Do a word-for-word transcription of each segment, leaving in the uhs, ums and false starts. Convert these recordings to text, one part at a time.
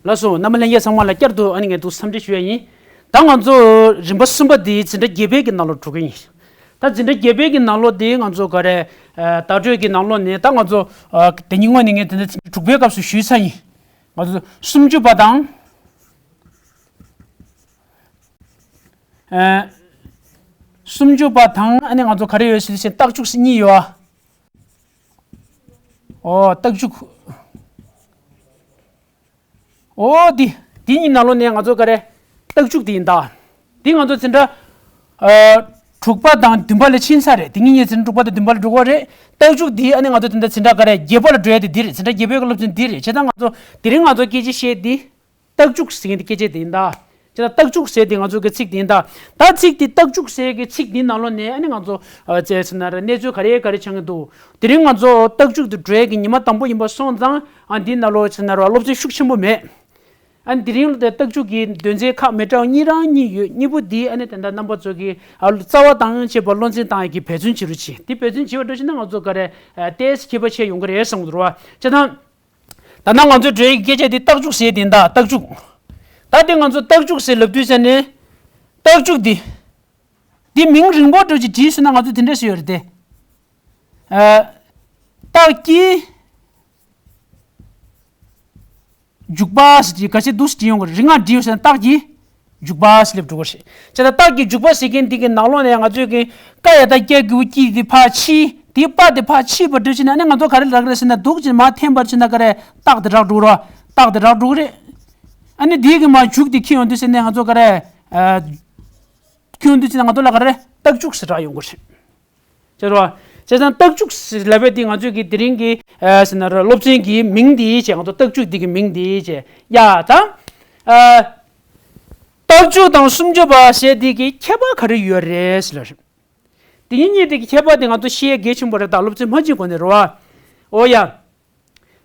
ལགས་སོ། རྣམ་པ་ལྷན་རྒྱས་ཚང་མ་ལ་བསྐྱར་དུ་ཨ་ནི་ངས་འདུག་འཚམས་འདྲི་ཞུ་ཡ་ཡིན། ད་ང་ཚོ་རིམ་པ་གསུམ་པ་འདི་འཛིན་གྲྭ་བརྒྱད་པའི་གི་ནང་ལོགས་འགྲོ་གི་ཡིན། ད་འཛིན་གྲྭ་བརྒྱད་པའི་གི་ནང་ལོགས་འདི་ང་ཚོ་ག་རེ། ཨ། བརྡ་སྤྲོད་ཀྱི་ནང་ལོགས་ནས་ད་ང་ཚོ། ཨ། དེ་ཉིན་སྔོན་ནས་ངས་དེ་འདྲ་འཛིན་གྲྭ་དྲུག་པའི་སྐབས་སུ་ཞུས་ཚར་ཡིན། ང་ཚོ་སུམ་ཅུ་པ་དང་། ཨ། སུམ་ཅུ་པ་དང་ཨ་ནི་ང་ཚོ་ག་རེ་ཡོད་ཟེར་ན་རྟགས་འཇུག་གཉིས་ཡོད། ཨོ། རྟགས་འཇུག་ཨོ། འདི། འདི་གཉིས་ནང་ལོགས་ནས་ང་ཚོ་ག་རེ། རྟགས་འཇུག་འདི་ཡིན་ད། འདི་ང་ཚོ་འཛིན་གྲྭ། ཨ། དྲུག་པ་དང་བདུན་པ་ལ་ཕྱིན་ཚར་རེད། འདི་གཉིས་གཉིས་འཛིན་གྲྭ་དྲུག་པ་དང་བདུན་པ་ལ་འགྲོ་གི་རེད། རྟགས་འཇུག་འདི་ཨ་ནི་ང་ཚོ་དེ་འདྲ་འཛིན་གྲྭ་ག་རེ་བརྒྱད་པ་ལ་འགྲོ་ཡ་དེ་འདི་རེད། འཛིན་གྲྭ་བརྒྱད་པའི་སློབ་ཚན་འདི་རེད། བྱས་ཙང་ང་ཚོ་དེ་རིང་ང་ཚོ་སྐད་ཆ་བཤད་འདི། རྟགས་འཇུག་ཟེར་མཁན་དེ་སྐད་ཆ་དེ་ཡིན་ད། ཅེས་ད་རྟགས་འཇུག་ཟེར་དེ་ང་ཚོ་གི་ཚིག་དེ་ཡིན་ད། ད་ཚིག་དེ་རྟགས་འཇུག་ཟེར་གི་ཚིག་དེའི་ནང་ལོགས་ནས་ཨ་ནི་ང་ཚོ། ཨ། ཅེས་ཟེར་ན་ར་གནས་ཚུལ་ག་རེ་ག་རེ་བྱུང་གི་འདུག་དེ་རིང་ང་ཚོ་རྟགས་འཇུག་དེ་འགྲོ་ཡ་གི་ཉི་མ་དང་པོ་ཡིན་པ་སོང་ཙང་ཨ་འདིའི་ནང་ལོགས་ཟེར་ན་ར་སློབ་ཚན་ཤུགས་ཆེན་པོ་མེད། ཨ་ནི་དེ་རིང་ལ་རྟགས་འཇུག་གི་དོན་ཚན་ཁག་མི་འདྲ་བ་གཉིས་རང་གཉིས་ཡོད། གཉིས་པོ་འདི་ཨ་ནི་ད་ལྟ་རྣམ་པ་ཚོ་གི། ཨ། རྩ་བ་དང་བཅས་པ་བློ་འཛིན་བཏང་ཡ་གི་འབད་བརྩོན་བྱེད་རོགས་གྱིས། དེ་འབད་བརྩོན་བྱེད་པ་འགྲོ་ཕྱིན་ན་ང་ཚོ་ག་རེ། ཨ། ཏོག་ཙམ་ཁྱད་པར་ཕྱེ་ཡོང་གི་རེད་བསམ་གི་འདུག་ར། བྱས་ཙང་། ད་ནང་ང་ཚོས་འགྲོ་ཡི་སྐད་ཆ་འདི་རྟགས་འཇུག་ཟེར་དེ་འདྲ་རྟགས་འཇུག་ད་དེ་ང་ཚོ་རྟགས་འཇུག་ཟེར་ལབ་དུས་ཙ་ནས། རྟགས་འཇུག་འདི། འདི་མིང་རིང་པོ་འགྲོ་ཅིག་བྲིས་སོང་ན་ང་ཚོ་དེ་འདྲ་ཟེར་ཡོད་རེད་དེ། ཨ། རྟགས་ཀྱི་འཇུག་པ་ཟེར་གྱི་ག་ཚད་འདུག་སེ་བྲིས་ཡོང་གི་རེད། རིང་ང་བྲིས་ཡོད་ཟེར་ན་རྟགས་ཀྱི་འཇུག་པ་ཟེར་ལབ་འགྲོ་གི་རེད། བྱས་ཙང་རྟགས་ཀྱི་འཇུག་པ་ཟེར་མཁན་འདི་གི་ནང་ལོགས་ནས་ང་ཚོས་ཀྱི་ཀ་ཡ་བཏགས་ཀྱ་གི་གུ་ཀྱི་དེ་ཕར་ཕྱིས། དེའི་པ་དེ་ཕར་ཕྱིས་པ་འདྲ་བྱས་ན་ཨ་ནི་ང་ཚོ་ག་རེ་རག་གི་རེད་ཟེར་ན། འདུག་ཅེས་མར་འཐེན་པར་བྱས་ན་ག་རེ། རྟགས་དེ་རག་འགྲོ་གི་རེད། རྟགས་དེ་རག་འགྲོ་གི་རེད། ཨ་ནི་དེའི་གི་མར་འཇུག་དེ་འཁྱེར་ཡོང་དུས་ཟེར་ནས་ང་ཚོ་ག་རེ། ཨ། འཁྱེར་ཡོང་དུས་ཟེར་ན་ང་ཚོ་ལ་ག་རེ། རྟགས་འཇུག་ཟེར་རག་ཡོང་གི་རེད། ཅེས་རོ། བྱས་ཙང་རྟགས་འཇུག་ལབ་པའི་དེ་ང་ཚོས་ཀྱི་དེ་རིང་གི། ཨ། ཟེར་ན་ར་སློབ་ཚན་གྱི་མིང་འདི་བྱས། ང་ཚོ་རྟགས་འཇུག་འདི་གི་མིང་འདི་བྱས། ཡ་ད། ཨ། རྟགས་འཇུག་དང་སུམ་ཅུ་པ་ཟེར་འདི་གི་ཁྱད་པར་ག་རེ་ཡོད་རེད་ཟེར་ལ། དེ་གཉིས་གཉིས་དེ་གི་ཁྱད་པར་དེ་ང་ཚོ་ཤེས་གལ་ཆེན་པོ་རེད། ད་སློབ་ཚན་མ་གཅིག་གོང་ནས་རོ། ཨོ་ཡ།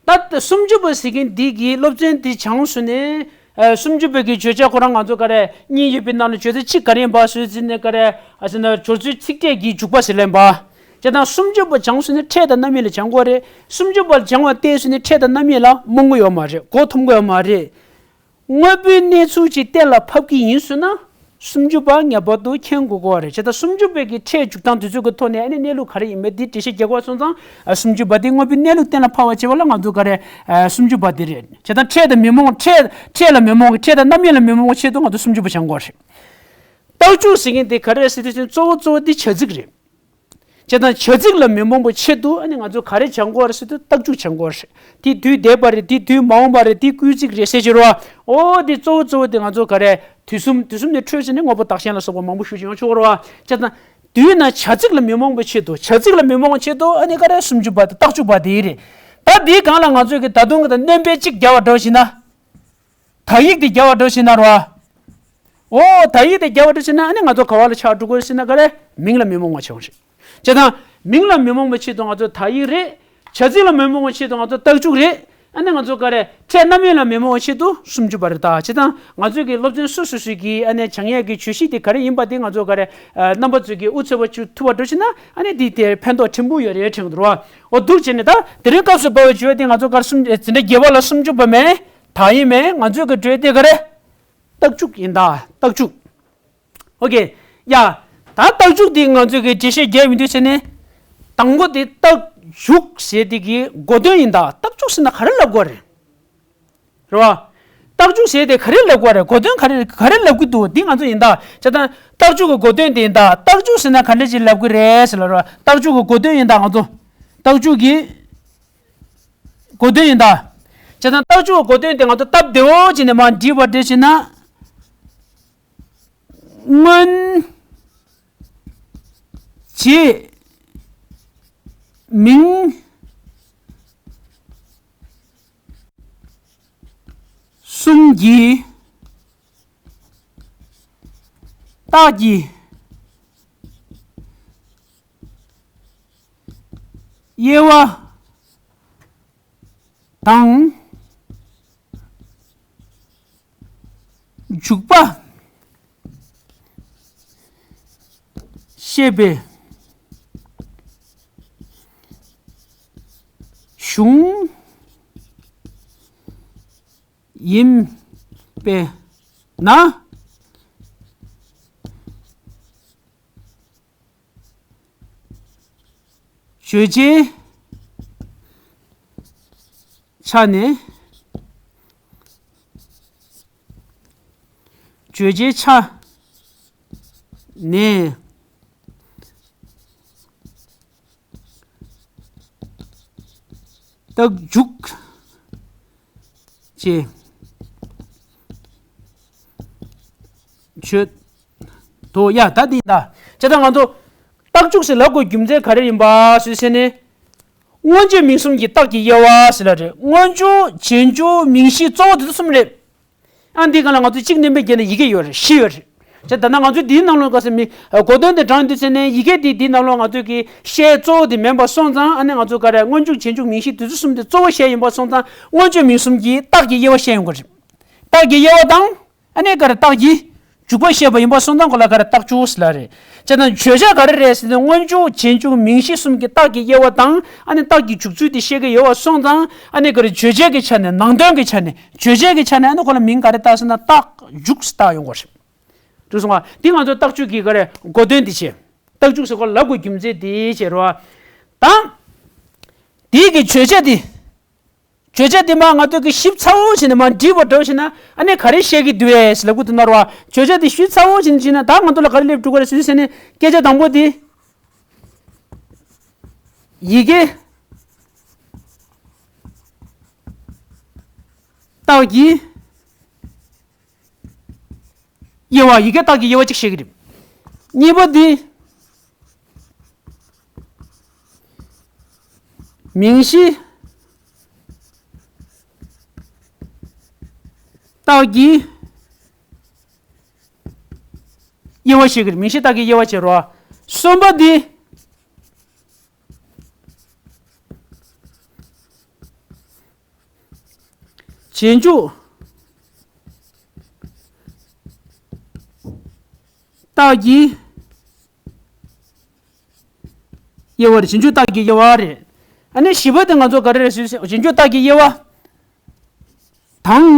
ད་སུམ་ཅུ་པ་ཟེར་མཁན་འདི་གི་སློབ་ཚན་འདི་སྦྱངས་སོང་ནས། ཨ། སུམ་ཅུ་པའི་གི་བརྗོད་བྱ་ཁོ་རང་ང་ཚོ་ག་རེ་གཉིས་ཡོད་པའི་ནང་ལ་བརྗོད་ཚིག་གཅིག་ག་རེ་ཡིན་པ་བཟོས་ཟིན་ནས་ག་རེ། ཨ། ཟེར་ན་སྦྱོར་ཚུལ་ཚིག་ཕྲད་ཀྱི་འཇུག་པ་ཟེར་ལེན་པ། བྱས་ཙང་སུམ་ཅུ་པ་སྦྱངས་སོང་ནས་ཕྲད་དང་རྣམ་དབྱེ་ལ་སྦྱང་དགོས་རེད། སུམ་ཅུ་པ་སྦྱང་བ་བལྟས་སོང་ནས་ཕྲད་དང་རྣམ་དབྱེ་ལ་རྨོངས་ཀྱི་ཡོད་མ་རེད། མགོ་འཐོམ་གྱི་ཡོད་མ་རེད། དངོས་པོའི་གནས་ཚུལ་ཅིག་གཏན་ལ་ཕབ་ཀྱི་ཡིན་ཟེར་ན། སུམ་ཅུ་པ་ངེས་པར་དུ་མཁྱེན་དགོས་ཀྱི་རེད། བྱས་ཙང་སུམ་ཅུ་པའི་གི་ཕྲད་འཇུག་སྟངས་དེ་ཚོ་གི་ཐོག་ནས་ཨ་ནི་གནས་ལུགས་ག་རེ་ཡིན་མིན་དེ་འགྲེལ་བཤད་རྒྱག་དགོས་སོང་ཙང་། ཨ། སུམ་ཅུ་པ་དེ་དངོས་པོའི་གནས་ལུགས་གཏན་ལ་ཕབ་པ་བྱེད་པ་ལ་ང་ཚོ་ག་རེ། ཨ། སུམ་ཅུ་པ་དེ་རེད། བྱས་ཙང་ཕྲད་དང་མི་རྨོངས། ཕྲད། ཕྲད་ལ་མི་རྨོངས། ཕྲད་དང་རྣམ་དབྱེ་ལ་མི་རྨོངས་པའི་ཆེད་དུ་ང་ཚོ་སུམ་ཅུ་པ་སྦྱང་དགོས་རེད། རྟགས་འཇུག་ཟེར་མཁན་དེ་ག་རེ་ཟེར་དུས་ཙམ་གཙོ་བོ་གཙོ་བོ་དེ་བྱ་ཚིག་རེད། བྱས་ཙང་བྱ་ཚིག་ལ་མི་རྨོངས་པའི་ཆེད་དུ་ཨ་ནི་ང་ཚོ་ག་རེ་སྦྱང་དགོས་རེད་ཟེར་དུས་རྟགས་འཇུག་སྦྱང་དགོས་རེད། དེ་དུས་འདས་པ་རེད། དེ་དུས་མ་འོངས་པ་རེད། དེ་སྐུལ་ཚིག་རེད་ཟེར་གྱི་རེད་བ། ཨོ་དེ་གཙོ་བོ་གཙོ་བོ་དེ་ང་ཚོ་ག་རེ་དུས་གསུམ། དུས་གསུམ་ནས་འཕྲོས་ཕྱིན་ནས་དངོས་པོ་བདག་གཞན་ལ་སོགས་པ་མང་པོ་ཞུ་བྱུང་ཡོང་ཆོག་གི་རེད་བ། བྱས་ཙང་དུས་ན་བྱ་ཚིག་ལ་མི་རྨོངས་པའི་ཆེད་དུ། བྱ་ཚིག་ལ་མི་རྨོངས་པའི་ཆེད་དུ་ཨ་ནི་ག་རེ་སུམ་ཅུ་པ་དེ། རྟགས་འཇུག་པ་དེ་རེད། ད་དེའི་སྒང་ལ་ང་ཚོས་ཀྱི་ད་དུང་གི་ད་སྣོན་པ་གཅིག་རྒྱག་པ་འདྲ་བྱས་ན། དག་ཡིག་དེ་རྒྱག་པ་འདྲ་བྱས་ན་རེད་བ། ཨོ་དག་ཡིག་དེ་རྒྱག་པ་འདྲ་བྱས་ན་ཨ་ནི་ང་ཚོ་ག་བ་ལ་ཆགས་འགྲོ་གི་རེད་ཟེར་ན་ག་རེ། མིང་ལ་མི་རྨོངས་པ་བྱེད་དགོས་རེད། བྱས་ཙང་མིང་ལ་མི་རྨོངས་པའི་ཆེད་དུ་ང་ཚོ་དག་ཡིག་རེད། བྱ་ཚིག་ལ་མི་རྨོངས་པའི་ཆེད་དུ་ང་ཚོ་རྟགས་འཇུག་རེད། ཨ་ནི་ང་ཚོ་ག་རེ། ཕྲད་རྣམ་དབྱེ་ལ་མི་རྨོངས་པའི་ཆེད་དུ་སུམ་ཅུ་པ་རེད་ད། བྱས་ཙང་ང་ཚོས་ཀྱི་སློབ་ཚན་སོ་སོ་སོའི་གི་ཨ་ནི་སྦྱང་ཡས་ཀྱི་བརྗོད་གཞི་དེ་ག་རེ་ཡིན་པ་དེ་ང་ཚོ་ག་རེ། ཨ། རྣམ་པ་ཚོས་ཀྱི་དབུ་ཚུགས་པ་བཅུག་ཐུབ་པ་འདྲ་བྱས་ན་ཨ་ནི་དེ་དེ་ཕན་ཐོགས་ཕྲན་བུ་ཡོད་རེད་དྲན་གྱི་འདུག་བ། འོ་འདུག་བྱས་ནས་ད་དེ་རིང་སྐབས་སུ་བབས་པའི་བརྗོད་དེ་ང་ཚོ་ག་རེ་སུམ། འཛིན་གྲྭ་བརྒྱད་པ་ལ་སུམ་ཅུ་པ་མེད། དག་ཡིག་མེད། ང་ཚོས་ཀྱི་བརྗོད་དེ་ག་རེ། རྟགས་འཇུག་ཡིན་ད། རྟགས་འཇུག་ཨོ་ཀེ། ཡ། ད་རྟགས་འཇུག་འདི་ང་ཚོས་ཀྱི་འགྲེལ་བཤད་རྒྱག་ཡོང་དུས་ཙ་ནས། དང་པོ་དེ་རྟགས་འཇུག་ཟེར་དེ་གི་གོ་དོན་ཡིན་ད། རྟགས་འཇུག་ཟེར་ན་ག་རེ་ལབ་དགོས་རེད། རེད་བ། རྟགས་འཇུག་ཟེར་དེ་ག་རེ་ལབ་དགོས་རེད། གོ་དོན་ག་རེ་ག་རེ་ལབ་ཀྱི་འདུག་འདི་ང་ཚོ་ཡིན་ད། བྱས་ཙང་རྟགས་འཇུག་གི་གོ་དོན་དེ་ཡིན་ད། རྟགས་འཇུག་ཟེར་ན་ག་འདྲ་ཅིག་ལབ་ཀྱི་རེད་ཟེར་ལབ་རེད་བ། རྟགས་འཇུག་གི་གོ་དོན་ཡིན་ད་ང་ཚོ། རྟགས་འཇུག་གི་གོ་དོན་ཡིན་ད། བྱས་ཙང་རྟགས་འཇུག་གི་གོ་དོན་དེ་ང་ཚོ་སྟབས་བདེ་བོ་བྱས་ནས་མར་འབྲི་བ་འདྲ་བྱས་ན། སྔོན་རྗེས་མིང་གསུམ་གྱི་རྟགས་ཀྱི་དབྱེ་བ་དང་། འཇུག་པ་ཤེས་པའི་གཞུང་། ཡིན་པས་ན། བརྗོད་བྱའི་ཆ་ནས། བརྗོད་བྱའི་ཆ་ནས། རྟགས་འཇུག་ཅེས་བརྗོད་དོ། ཡ་ད་འདི་ད་བྱས་ཙང་ང་ཚོ་རྟགས་འཇུག་ཟེར་ལབ་དགོས་རྒྱུ་མཚན་ག་རེ་ཡིན་པ་ཞུས་ཟེར་ན། མངོན་བརྗོད་མིང་གསུམ་གྱི་རྟགས་ཀྱི་དབྱེ་བ་ཟེར་ལ་རེད། མངོན་བརྗོད། རྗེས་འཇུག་མིང་གཞི་གཙོ་བོ་དེ་ཚོ་གསུམ་རེད། ཨ་འདི་སྒང་ལ་ང་ཚོ་གཅིག་བསྣན་པའི་རྗེས་ནས་ཡི་གེ་ཡོད་རེད། བཞི་ཡོད་རེད། བྱས་ད་ལྟ་ང་ཚོས་འདིའི་ནང་ལོགས་ག་ས་མི་གོ་དོན་དེ་དྲངས་དུས་ཚེ་ནས་ཡི་གེ་དེ་འདིའི་ནང་ལོགས་ང་ཚོས་ཀྱི་བཤད་གཙོ་བོ་དེ་མིན་པ་སོང་ཙང་། ཨ་ནི་ང་ཚོ་ག་རེ་མངོན་བརྗོད། རྗེས་འཇུག་མིང་གཞི་དེ་ཚོ་གསུམ་དེ་གཙོ་བོ་བཤད་ཡིན་པ་སོང་ཙང་། མངོན་བརྗོད་མིང་གསུམ་གྱི་རྟགས་ཀྱི་དབྱེ་བ་བཤད་ཡོང་གི་རེད། རྟགས་ཀྱི་དབྱེ་བ་དང་། ཨ་ནི་ག་རེ་རྟགས་ཀྱི་འཇུག་པ་བཤད་པ་ཡིན་པ་སོང་ཙང་ཁོ་ལ་ག་རེ་རྟགས་འཇུག་ཟེར་ལ་རེད། བྱས་ཙང་བརྗོད་བྱ་ག་རེ་རེད་ཟེར་ན། མངོན་བརྗོད། རྗེས་འཇུག་མིང་གཞི་གསུམ་གྱི་རྟགས་ཀྱི་དབྱེ་བ་དང་། ཨ་ནི་རྟགས་ཀྱི་འཇུག་ཚུལ་དེ་བཤད་ཀྱི་ཡོད་པ་སོང་ཙང་། ཨ་ནི་ག་རེ་བརྗོད་བྱ་གི་ཆ་ནས། ནང་དོན་གྱི་ཆ་ནས། བརྗོད་བྱ་གི་ཆ་ནས་ཨ་ནི་ཁོ་ལ་མིང་ག་རེ་བཏགས་ཟེར་ན། རྟགས་འཇུག་ཟེར་བཏགས་ཡོང་གི་རེད། འགྲིག་སོང་ང་། འདི་ང་ཚོ་རྟགས་འཇུག་གི་ག་རེ་གོ་དོན་དེ་བྱས། རྟགས་འཇུག་ཟེར་ཁོ་ལབ་དགོས་རྒྱུ་མཚན་དེ་བྱས་རོ། ད་འདི་གི་བརྗོད་བྱ་དེ། བརྗོད་བྱ་དེ་མར་ང་ཚོ་གི་ཞིབ་ཚགས་པོ་བྱས་ནས་མར་འདྲིས་པ་འདྲ་བོ་བྱས་ན། ཨ་ནི་ག་རེ་བཤད་ཀྱི་འདུག་གས་ལབ་དགོས་འདུག་ན་རོ། བརྗོད་བྱ་དེ་ཞིབ་ཚགས་པོ་བྱས་ནས་བྱས་ན་ད་ང་ཚོ་ལ་ག་རེ་སླེབས་འགྲོ་གི་རེད་ཟེར་ཟེར་ནས། སྐད་ཆ་དང་པོ་དེ། ཡི་གེ་རྟགས་ཀྱི་དབྱེ་བ། ཡི་གེ་རྟགས་ཀྱི་དབྱེ་བ་གཅིག་བཤད་ཀྱི་རེད། གཉིས་པ་འདི། མིང་གཞི་རྟགས་ཀྱི་དབྱེ་བ་བཤད་ཀྱི་རེད། མིང་གཞི་རྟགས་ཀྱི་དབྱེ་བ་བྱས་རོ། གསུམ་པ་འདི། རྗེས་འཇུག་རྟགས་ཀྱི་དབྱེ་བ་རེད། རྗེས་འཇུག་རྟགས་ཀྱི་དབྱེ་བ་རེད། ཨ་ནི་བཞི་པ་དེ་ང་ཚོ་ག་རེ་རེད་ཟེར། རྗེས་འཇུག་རྟགས་ཀྱི་དབྱེ་བ་དང་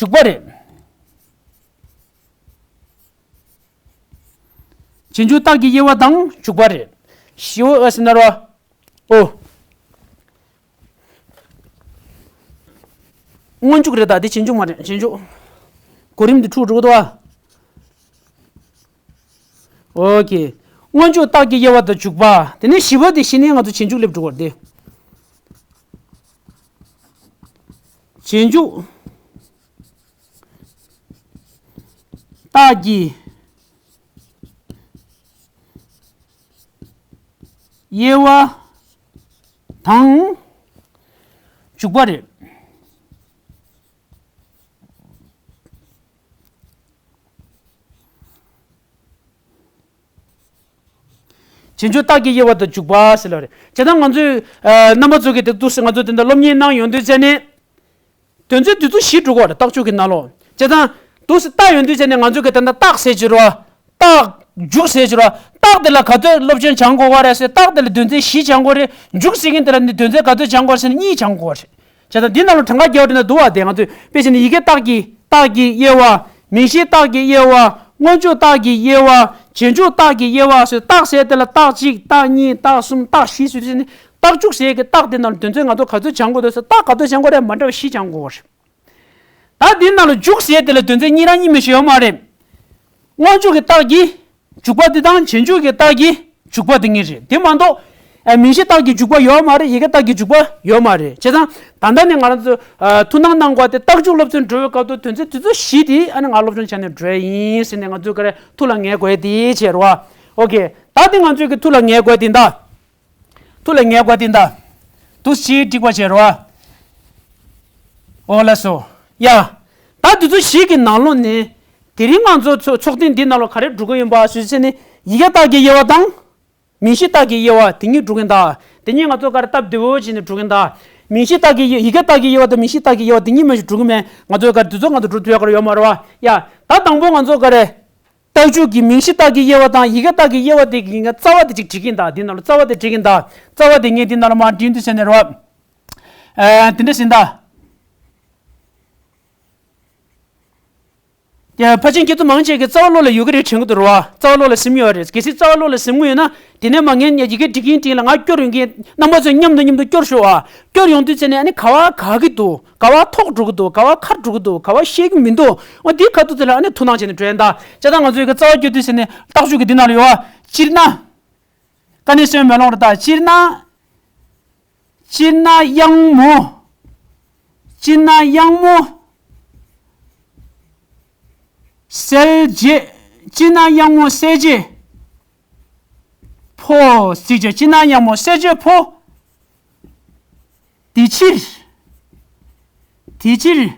འཇུག་པ་རེད། རྗེས་འཇུག་རྟགས་ཀྱི་དབྱེ་བ་དང་འཇུག་པ་རེད། བཞི་པ་ཟེར་ན་རོ། ཨོ། སྔོན་འཇུག་རེད། ད་དེ་རྗེས་འཇུག་མ་རེད། རྗེས་འཇུག་གོ་རིམ་དེ་འཁྲུག་འགྲོ་གི་འདུག་ཨ། ཨོ་ཀེ། སྔོན་འཇུག་རྟགས་ཀྱི་དབྱེ་བ་དང་འཇུག་པ། དེ་ནས་བཞི་པ་དེ་གཞི་ནས་ང་ཚོ་རྗེས་འཇུག་སླེབས་འགྲོ་གི་རེད་དེ། རྗེས་འཇུག་རྟགས་ཀྱི་དབྱེ་བ་དང་འཇུག་པ་རེད། རྗེས་འཇུག་རྟགས་ཀྱི་དབྱེ་བ་དང་འཇུག་པ་ཟེར་ལ་རེད། བྱས་ཙང་ང་ཚོས་ཨ་རྣམ་པ་ཚོ་གིས་དེ་འདུག་སེ་ང་ཚོ་དེ་འདྲ་སློབ་གཉེར་གནང་ཡོང་དུས་ཙ་ནས། དོན་ཚན་དེ་ཚོ་བཞི་འགྲོ་གི་རེད། རྟགས་འཇུག་གི་ནང་ལོགས། བྱས་ཙང་འདུག་སེ་བལྟ་ཡོང་དུས་ཙ་ནས་ང་ཚོ་གིས་ད་ལྟ་རྟགས་ཟེར་གྱི་རེད་བ། རྟགས་འཇུག་ཟེར་གྱི་རེད་བ། རྟགས་དེ་ལ་ག་ཚོད་སློབ་སྦྱོང་སྦྱང་དགོས་པ་རེད་ཟེར། རྟགས་དེ་ལ་དོན་ཚན་བཞི་སྦྱང་དགོས་རེད། འཇུག་ཟེར་མཁན་དེ་ལ་ནི་དོན་ཚན་ག་ཚོད་སྦྱང་དགོས་རེད་ཟེར་ན་གཉིས་སྦྱང་དགོས་པ་རེད། བྱས་ཙང་འདི་ནང་ལ་གྲངས་ཀ་རྒྱག་པ་འདྲ་འདུག་བ། དེ་ང་ཚོས་དཔེ་བྱས་ན་ཡི་གེ་རྟགས་ཀྱི་རྟགས་ཀྱི་དབྱེ་བ། མིང་གཞི་རྟགས་ཀྱི་དབྱེ་བ། མངོན་བརྗོད་རྟགས་ཀྱི་དབྱེ་བ། རྗེས་འཇུག་རྟགས་ཀྱི་དབྱེ་བ་ཟེར། རྟགས་ཟེར་དེ་ལ་རྟགས་གཅིག་རྟགས་གཉིས། རྟགས་གསུམ། རྟགས་བཞི་ཟེར་དུས་ནི། རྟགས་འཇུག་ཟེར་གྱི་རྟགས་དེ་ནང་ལ་དོན་ཚན་ང་ཚོ་ག་ཚོད་སྦྱང་དགོས་འདུག་ཟེར། རྟགས་ག་ཚོད་སྦྱང་དགོས་རེད། མ་འདྲ་བ་བཞི་སྦྱང་དགོས་རེད། ད་འདི་ནང་ལ་འཇུག་ཟེར་དེ་ལ་དོན་ཚན་གཉིས་རང་གཉིས་མི་ཤེས་ཡོད་མ་རེད། མངོན་བརྗོད་ཀྱི་རྟགས་ཀྱི་འཇུག་པ་འདི་དང་རྗེས་འཇུག་གི་རྟགས་ཀྱི་འཇུག་པ་འདི་གཉིས་རེད། དེ་མ་གཏོགས། ཨ་མིང་གཞི་རྟགས་ཀྱི་འཇུག་པ་ཡོད་མ་རེད། ཡི་གེ་རྟགས་ཀྱི་འཇུག་པ་ཡོད་མ་རེད། བྱས་ཙང་ད་ལྟ་ནས་ང་རང་ཚོ་ཨ་ཐུགས་སྣང་གནང་དགོས་དེ། རྟགས་འཇུག་སློབ་ཚན་འགྲོ་བའི་སྐབས་དུ་དོན་ཚན་དེ་ཚོ་བཞི་དེ་ཨ་ནི་ང་སློབ་སྦྱོང་བྱས་ནས་འགྲོ་ཡ་ཡིན་ཟེར་ནས་ང་ཚོས་ག་རེ་ཐུགས་ལ་ངེས་དགོས་དེ་བྱས་རོ། ཨོ་ཀེ། ད་དེ་ང་ཚོས་ཀྱི་ཐུགས་ལ་ངེས་དགོས་དེ་འདྲ། ཐུགས་ལ་ངེས་དགོས་དེ་འདྲ། འདུག་སེ་འགྲིག་པ་བྱས་རོ། ཨོ་ལགས་སོ། ཡ། ད་དེ་ཚོ་བཞི་གི་ནང་ལོགས་ནས། དེ་རིང་ང་ཚོ་ཚོགས་ཚོགས་ཐེངས་འདི་ནང་ལོགས་ག་རེ་སྒྲུབ་ཀྱི་ཡིན་པ་ཞུས་ཚེ་ནི། ཡི་གེ་རྟགས་ཀྱི་དབྱེ་བ་དང་། མིང་གཞི་རྟགས་ཀྱི་དབྱེ་བ་དེ་གཉིས་སྒྲུབ་ཀྱི་ཡིན་ད། དེ་གཉིས་ང་ཚོ་ག་རེ་སྟབས་བདེ་བོ་བྱས་ནས་སྒྲུབ་ཀྱི་ཡིན་ད། མིང་གཞི་རྟགས་ཀྱི་དབྱེ། ཡི་གེ་རྟགས་ཀྱི་དབྱེ་བ་དང་མིང་གཞི་རྟགས་ཀྱི་དབྱེ་བ་དེ་གཉིས་མ་གཏོགས་སྒྲུབ་ཀྱི་མེད། ང་ཚོ་ག་རེ་དེ་ཚོ་ང་ཚོ་སྒྲུབ་ཐུབ་ཡག་ག་རེ་ཡོད་མ་རེད་བ། ཡ། ད་དང་པོ་ང་ཚོ་ག་རེ། རྟགས་འཇུག་གི་མིང་གཞི་རྟགས་ཀྱི་དབྱེ་བ་དང་ཡི་གེ་རྟགས་ཀྱི་དབྱེ་བ་དེ་གི་ངས་རྩ་བ་དེ་གཅིག་བྲིས་ཀྱི་ཡིན་ད། འདི་ནང་ལ་རྩ་བ་དེ་བྲིས་ཀྱི་ཡིན་ད། རྩ་བ་དེ་ངས་འདི་ནང་ལ་མར་བྲིས་འདུག་ཟེར་ནས་རོ། ཨ་དེ་འདྲ་ཟིན་ད། ཡ། ཕལ་ཆེར་ཁྱེད་ཚོ་མང་ཆེ་གི་རྩ་བ་བློ་ལ་ཡོད་ཀྱི་རེད་དྲན་གྱི་འདུག་རེད་བ། རྩ་བ་བློ་ལ་སིམ་ཡོད་རེད། གལ་སྲིད་རྩ་བ་བློ་ལ་སིམ་གྱི་ཡོད་ན། དེ་ནས་མ་ངས་ཡི་གེ་འབྲི་གིན་འབྲི་ལ་ང་སྐྱོར་ཡོང་གིན། རྣམ་པ་ཚོས་མཉམ་དུ་མཉམ་དུ་སྐྱོར་ཤོག་ཨ། སྐྱོར་ཡོང་དུས་ཚེ་ནས་ཨ་ནི་ག་བ་ག་གི་འདུག་ག་བ་ཐོག་འགྲོ་གི་འདུག་ག་བ་ཁར་འགྲོ་གི་འདུག་ག་བ་ཤེས་ཀྱི་མི་འདུག་འོ་འདི་ཁ་ཐུག་དེ་ལ་ཨ་ནི་ཐུགས་སྣང་བྱས་ནས་འགྲོ་ཡ་ད། བྱས་ཙང་ང་ཚོའི་གི་རྩ་བ་སྐྱོར་དུས་ཚེ་ནས་རྟགས་འཇུག་གི་འདི་ནང་ལ་ཡོད་བ། སྤྱིར་ན། ཀ་ནས་སོན་མེ་ལོང་རེད་ད། སྤྱིར་ན། སྤྱིར་ན་གཡང་མོ། སྤྱིར་ན་གཡང་མོ། གསལ་བྱེད། སྤྱིར་ན་གཡང་མོ་གསལ་བྱེད་ཕོ། གཟིགས་བྱ། སྤྱིར་ན་གཡང་མོ་གསལ་བྱེད་ཕོ། དེ་ཕྱིར། དེ་ཕྱིར།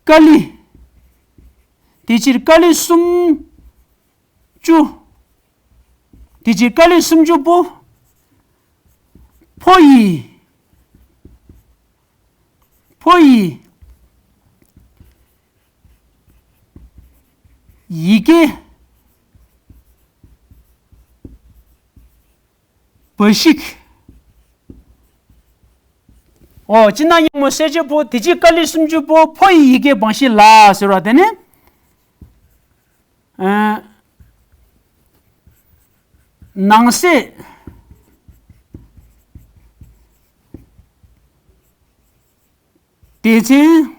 ཀ་ལི། དེ་ཕྱིར་ཀ་ལི་སུམ་ཅུ། དེ་ཕྱིར་ཀ་ལི་སུམ་ཅུ་པོ། ཕོ་ཡི། ཕོ་ཡི། ཡི་གེ། བ་ཤིག་ཨོ། སྤྱིར་ན་གཡང་མོ་གསལ་བྱེད་ཕོ། དེ་ཕྱིར་ཀ་ལི་སུམ་ཅུ་པོ། ཕོ་ཡི་ཡི་གེ་བང་ཤིག་ལ་ཟེར་བ་དེ་ནི། ཨ། ནང་གསེས་སྡེ་ཚན་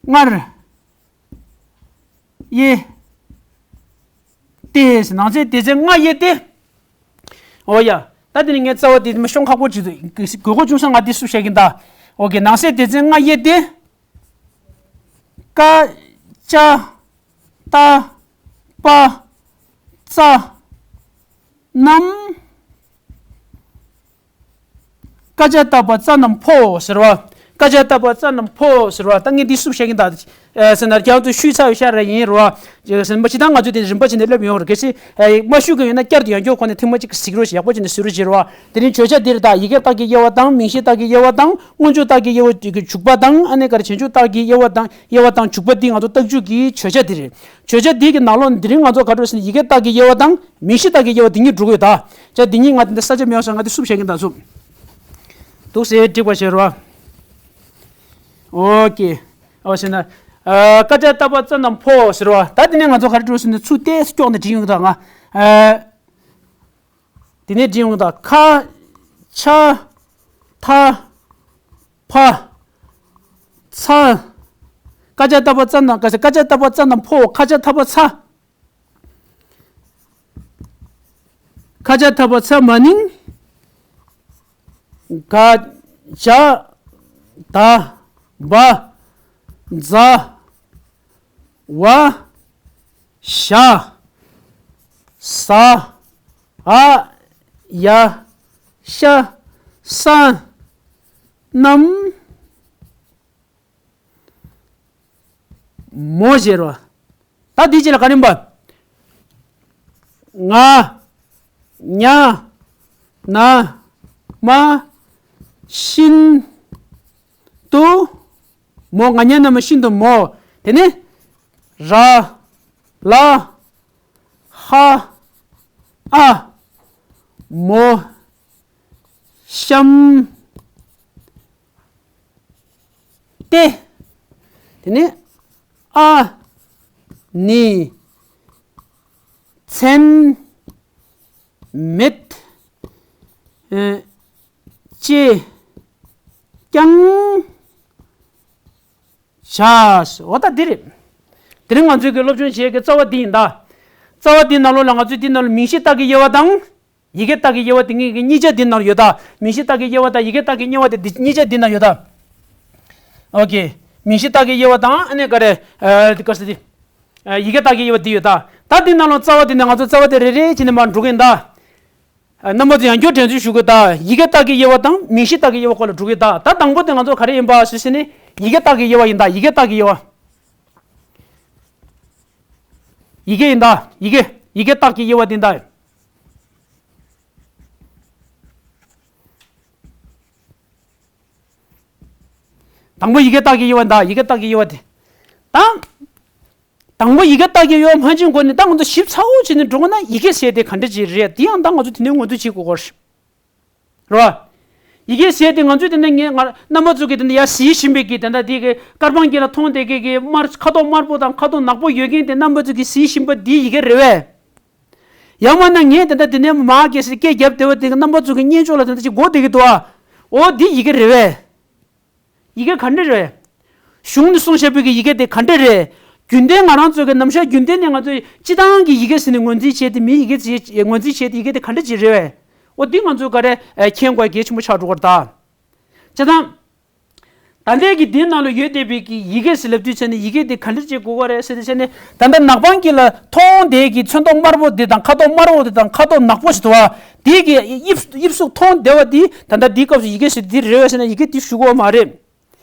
ལྔར་དབྱེ་སྟེ། ནང་གསེས་སྡེ་ཚན་ལྔ་དབྱེ་སྟེ། ཨོ་ཡ། ད་དེ་ནི་ངས་རྩ་བ་དེ་མ་ཤོང་ཁག་པོ་ཅིག་འདུག་དགོས་མཁོ་ཆུང་ས་ང་དེ་སུབ་བཤད་ཀྱིན་ད། ཨོ་ཀེ། ནང་གསེས་སྡེ་ཚན་ལྔ་དབྱེ་སྟེ། ཀ་ཅ་ཏ་པ་ཙ་རྣམས། ཀ་ཅ་ཏ་པ་ཙ་རྣམས་ཕོ་ཟེར་བ། ཀ་ཅ་ཏ་པ་ཙ་རྣམས་ཕོ་ཟེར་བ། ད་ངས་འདི་སུབ་བཤད་ཀྱིན་ད། ཟེར་ན་རྒྱང་དུ་ཤུལ་ཚར་བའི་ཤར་ར་ཡིན་རོ། ཟེར་ན་མ་ཅི་ད་ང་ཚོས་དེ་རིམ་པ་བྱས་ནས་སླེབས་ཡོང་རེད། གལ་སྲིད་མ་ཤུགས་ཀྱི་ཡོད་ན་བསྐྱར་དུ་ཡང་བསྐྱར་ཁོ་ནས་ཐེངས་མ་གཅིག་གཟིགས་རོགས་ཞེས་ཡག་པོ་བྱས་ནས་གཟིགས་རོགས་བྱེད་རོགས། དེ་རིང་བརྗོད་བྱ་འདི་རེད་ད། ཡི་གེ་རྟགས་ཀྱི་དབྱེ་བ་དང་། མིང་གཞི་རྟགས་ཀྱི་དབྱེ་བ་དང་། སྔོན་འཇུག་རྟགས་ཀྱི་དབྱེ་བ་འཇུག་པ་དང་། ཨ་ནི་ག་རེ་བྱང་ཆུབ་རྟགས་ཀྱི་དབྱེ་བ་དང་། དབྱེ་བ་དང་འཇུག་པ་འདི་ང་ཚོ་རྟགས་འཇུག་གི་བརྗོད་བྱ་འདི་རེད། བརྗོད་བྱ་འདི་གི་ནང་ལོགས་འདི་རིང་ང་ཚོ་ག་རེ་ཟེར་ན་ཡི་གེ་རྟགས་ཀྱི་དབྱེ་བ་དང་མིང་གཞི་རྟགས་ཀྱི་དབྱེ་བ་འདི་གཉིས་འགྲོ་གི་ཡོད་ད། བྱས་འདི་གཉིས་ང་འདི་འདྲ་ས་ཆ་མེད་པ་སོང་། ང་འདི་སུབ་བཤད་ཀྱིན་ད་སུབ། འདུག་སེ་འགྲིག་པ་བྱེད་རོགས། ཨོ་ཀེ། ཨོ་ཟེར་ན། ཨ། ཀ་ཅ་ཏ་པ་ཙ་རྣམས་ཕོ་ཟེར་བ། ད་དེ་ནས་ང་ཚོ་ག་རེ་འགྲོ་ཟེར་ན་ཚུར་ཏོག་ཙམ་སྐྱོག་ནས་བྲིས་ཡོང་གི་ད་ང་། ཨ། དེ་ནས་བྲིས་ཡོང་གི་ད། ཁ་ཆ་ཐ་ཕ་ཚ། ཀ་ཅ་ཏ་པ་ཙ་རྣམས། ཀ་ཅ་ཀ་ཅ་ཏ་པ་ཙ་རྣམས་ཕོ། ཁ་ཆ་ཐ་ཕ་ཚ། ཁ་ཆ་ཐ་ཕ་ཚ་མ་ནིང་། ག་ཇ་ད་བ་ཛ་ཝ་ཞ་ཟ་འ་ཡ་ཤ་ས་རྣམས། མོ་ཟེར་བ། ད་འདི་རྗེས་ལ་ག་རེ་ཡིན་པ། ང་ཉ་ན་མ་ཤིན་ཏུ་མོ། ང་ཉ་ན་མ་ཤིན་ཏུ་མོ། དེ་ནས་ར་ལ་ཧ་ཨ་མོ་ཤམ་ཏེ། དེ་ནས་ཨ་ནི་མཚན་མེད་ཅེས་ཀྱང་བྱ། འོ་ད་འདི་རེད། དེ་རིང་ང་ཚོས་ཀྱི་སློབ་སྦྱོང་བྱེད་ཀྱི་རྩ་བ་འདི་ཡིན་ད། རྩ་བ་འདི་ནང་ལོགས་ལ་ང་ཚོས་འདི་ནང་ལ་མིང་གཞི་རྟགས་ཀྱི་དབྱེ་བ་དང་། ཡི་གེ་རྟགས་ཀྱི་དབྱེ་བ་དེ་གཉིས་ཀྱི་གཉིས་ཆ་འདི་ནང་ཡོད་ད། མིང་གཞི་རྟགས་ཀྱི་དབྱེ་བ་དང་ཡི་གེ་རྟགས་ཀྱི་དབྱེ་བ་དེ་འདི་གཉིས་ཆ་འདི་ནང་ཡོད་ད། ཨོ་ཀེ། མིང་གཞི་རྟགས་ཀྱི་དབྱེ་བ་དང་ཨ་ནི་ག་རེ། ཨ། དེ་ག་རེ་ཟེར་དེ། ཨ། ཡི་གེ་རྟགས་ཀྱི་དབྱེ་བ་འདི་ཡོད་ད། ད་འདི་ནང་ལ་རྩ་བ་འདི་ནས་ང་ཚོ་རྩ་བ་དེ་རེ་རེ་བྱས་ནས་མར་འགྲོ་གི་ཡིན་ད། ཨ། རྣམ་པ་ཚོ་ཡང་བསྐྱར་དྲན་གསོ་ཞུ་དགོས་ད། ཡི་གེ་རྟགས་ཀྱི་དབྱེ་བ་དང་མིང་གཞི་རྟགས་ཀྱི་དབྱེ་བ་སྐོར་ལ་འགྲོ་གི་ཡོད་ད། ད་དང་པོ་དེ་ང་ཚོ་ག་རེ་ཡིན་པ་ཞུས་ཟེར་ན་ཡི་གེ་རྟགས་ཀྱི་དབྱེ་བ་ཡིན་ད། ཡི་གེ་རྟགས་ཀྱི་དབྱེ་བ། ཡི་གེ་ཡིན་ད། ཡི་གེ། ཡི་གེ་རྟགས་ཀྱི་དབྱེ་བ་དེ་ཡིན་ད། དང་པོ་ཡི་གེ་རྟགས་ཀྱི་དབྱེ་བ་ཡིན་ད། ཡི་གེ་རྟགས་ཀྱི་དབྱེ་བ་དེ། ད། དང་པོ་ཡི་གེ་རྟགས་ཀྱི་དབྱེ་བ་ཕན་ཆད་འགོ་ནས་ད་ང་ཚོ་ཞིབ་ཚགས་པོ་བྱས་ནས་འགྲོ་དགོས་ན་ཡི་གེ་ཟེར་དེ་ག་འདྲ་ཅིག་རེད། དེ་ཡང་ད་ང་ཚོ་དེ་ནས་ངོ་སྤྲོད་བྱེད་དགོས་ཀྱི་རེད། རེད་བ། ཡི་གེ་ཟེར་དེ་ང་ཚོས་དེ་འདྲ་ངས་ང་རྣམ་པ་ཚོ་གི་དེ་འདྲ་ཡར་གཟིགས་བཞིན་པའི་གི་དེ་འདྲ་དེ་གི་དཀར་པང་གི་ལ་མཐོང་དེ་གི་གི་དམར་ཁ་དོག་དམར་པོ་དང་ཁ་དོག་ནག་པོ་ཡོད་མཁན་དེ་རྣམ་པ་ཚོ་གི་གཟིགས་བཞིན་པ་འདི་ཡི་གེ་རེད་བས། ཡང་མིན་ན་ངས་དེ་འདྲ་དེ་ནས་མ་གི་སི་སྐད་རྒྱབ་བསྡད་པ་དེ་གི་རྣམ་པ་ཚོ་གི་སྙན་ཅོག་ལ་དེ་འདྲ་ཅིག་གོ་བསྡད་ཀྱི་འདུག་ཨ། འོ་འདི་ཡི་གེ་རེད་བས། ཡི་གེ་ག་འདྲ་རེད། གཞུང་ནས་གསུངས་བཞག་པའི་གི་ཡི་གེ་དེ་ག་འདྲ་རེད། རྒྱུན་ལྡན་ང་རང་ཚོ་གི་ནམ་ཞག་རྒྱུན་ལྡན་ནས་ང་ཚོས་སྤྱི་བཏང་གི་ཡི་གེ་ཟེར་ནས་ངོས་འཛིན་བྱས་ཏེ་མིའི་ཡི་གེ་ཟེར་ངོས་འཛིན་བྱས་ཏེ་ཡི་གེ་དེ་ག་འདྲ་ཅིག་རེད་བས། འོ་འདི་ང་ཚོ་ག་རེ་མཁྱེན་དགོས་གལ་ཆེན་པོ་ཆགས་འགྲོ་གི་རེད་ད། བྱས་ཙང་། ད་ལྟའི་གི་འདི་ནང་ལ་ཡོད་བསྡད་པའི་གི་ཡི་གེ་ཟེར་ལབ་དུས་ཚེ་ནས་ཡི་གེ་དེ་ག་འདྲ་ཅིག་དགོས་ཀྱི་རེད་ཟེར་དུས་ཚེ་ནས་ད་ལྟ་ནག་པང་གི་ལ་མཐོང་དེ་གི་ཚོན་མདོག་དམར་པོ་དེ་དང་ཁ་དོག་དམར་པོ་དེ་དང་ཁ་དོག་ནག་པོ་ཞིག་འདུག་བ། དེ་གི་དབྱིབས་དབྱིབས་གཟུགས་མཐོང་བསྡད་པ་དེ་ད་ལྟ་འདིའི་སྐབས་སུ་ཡི་གེ་ཟེར་དེ་རེད་བས་ཟེར་ན་ཡི་གེ་དེ་ཞུ་གི་ཡོད་མ་རེད།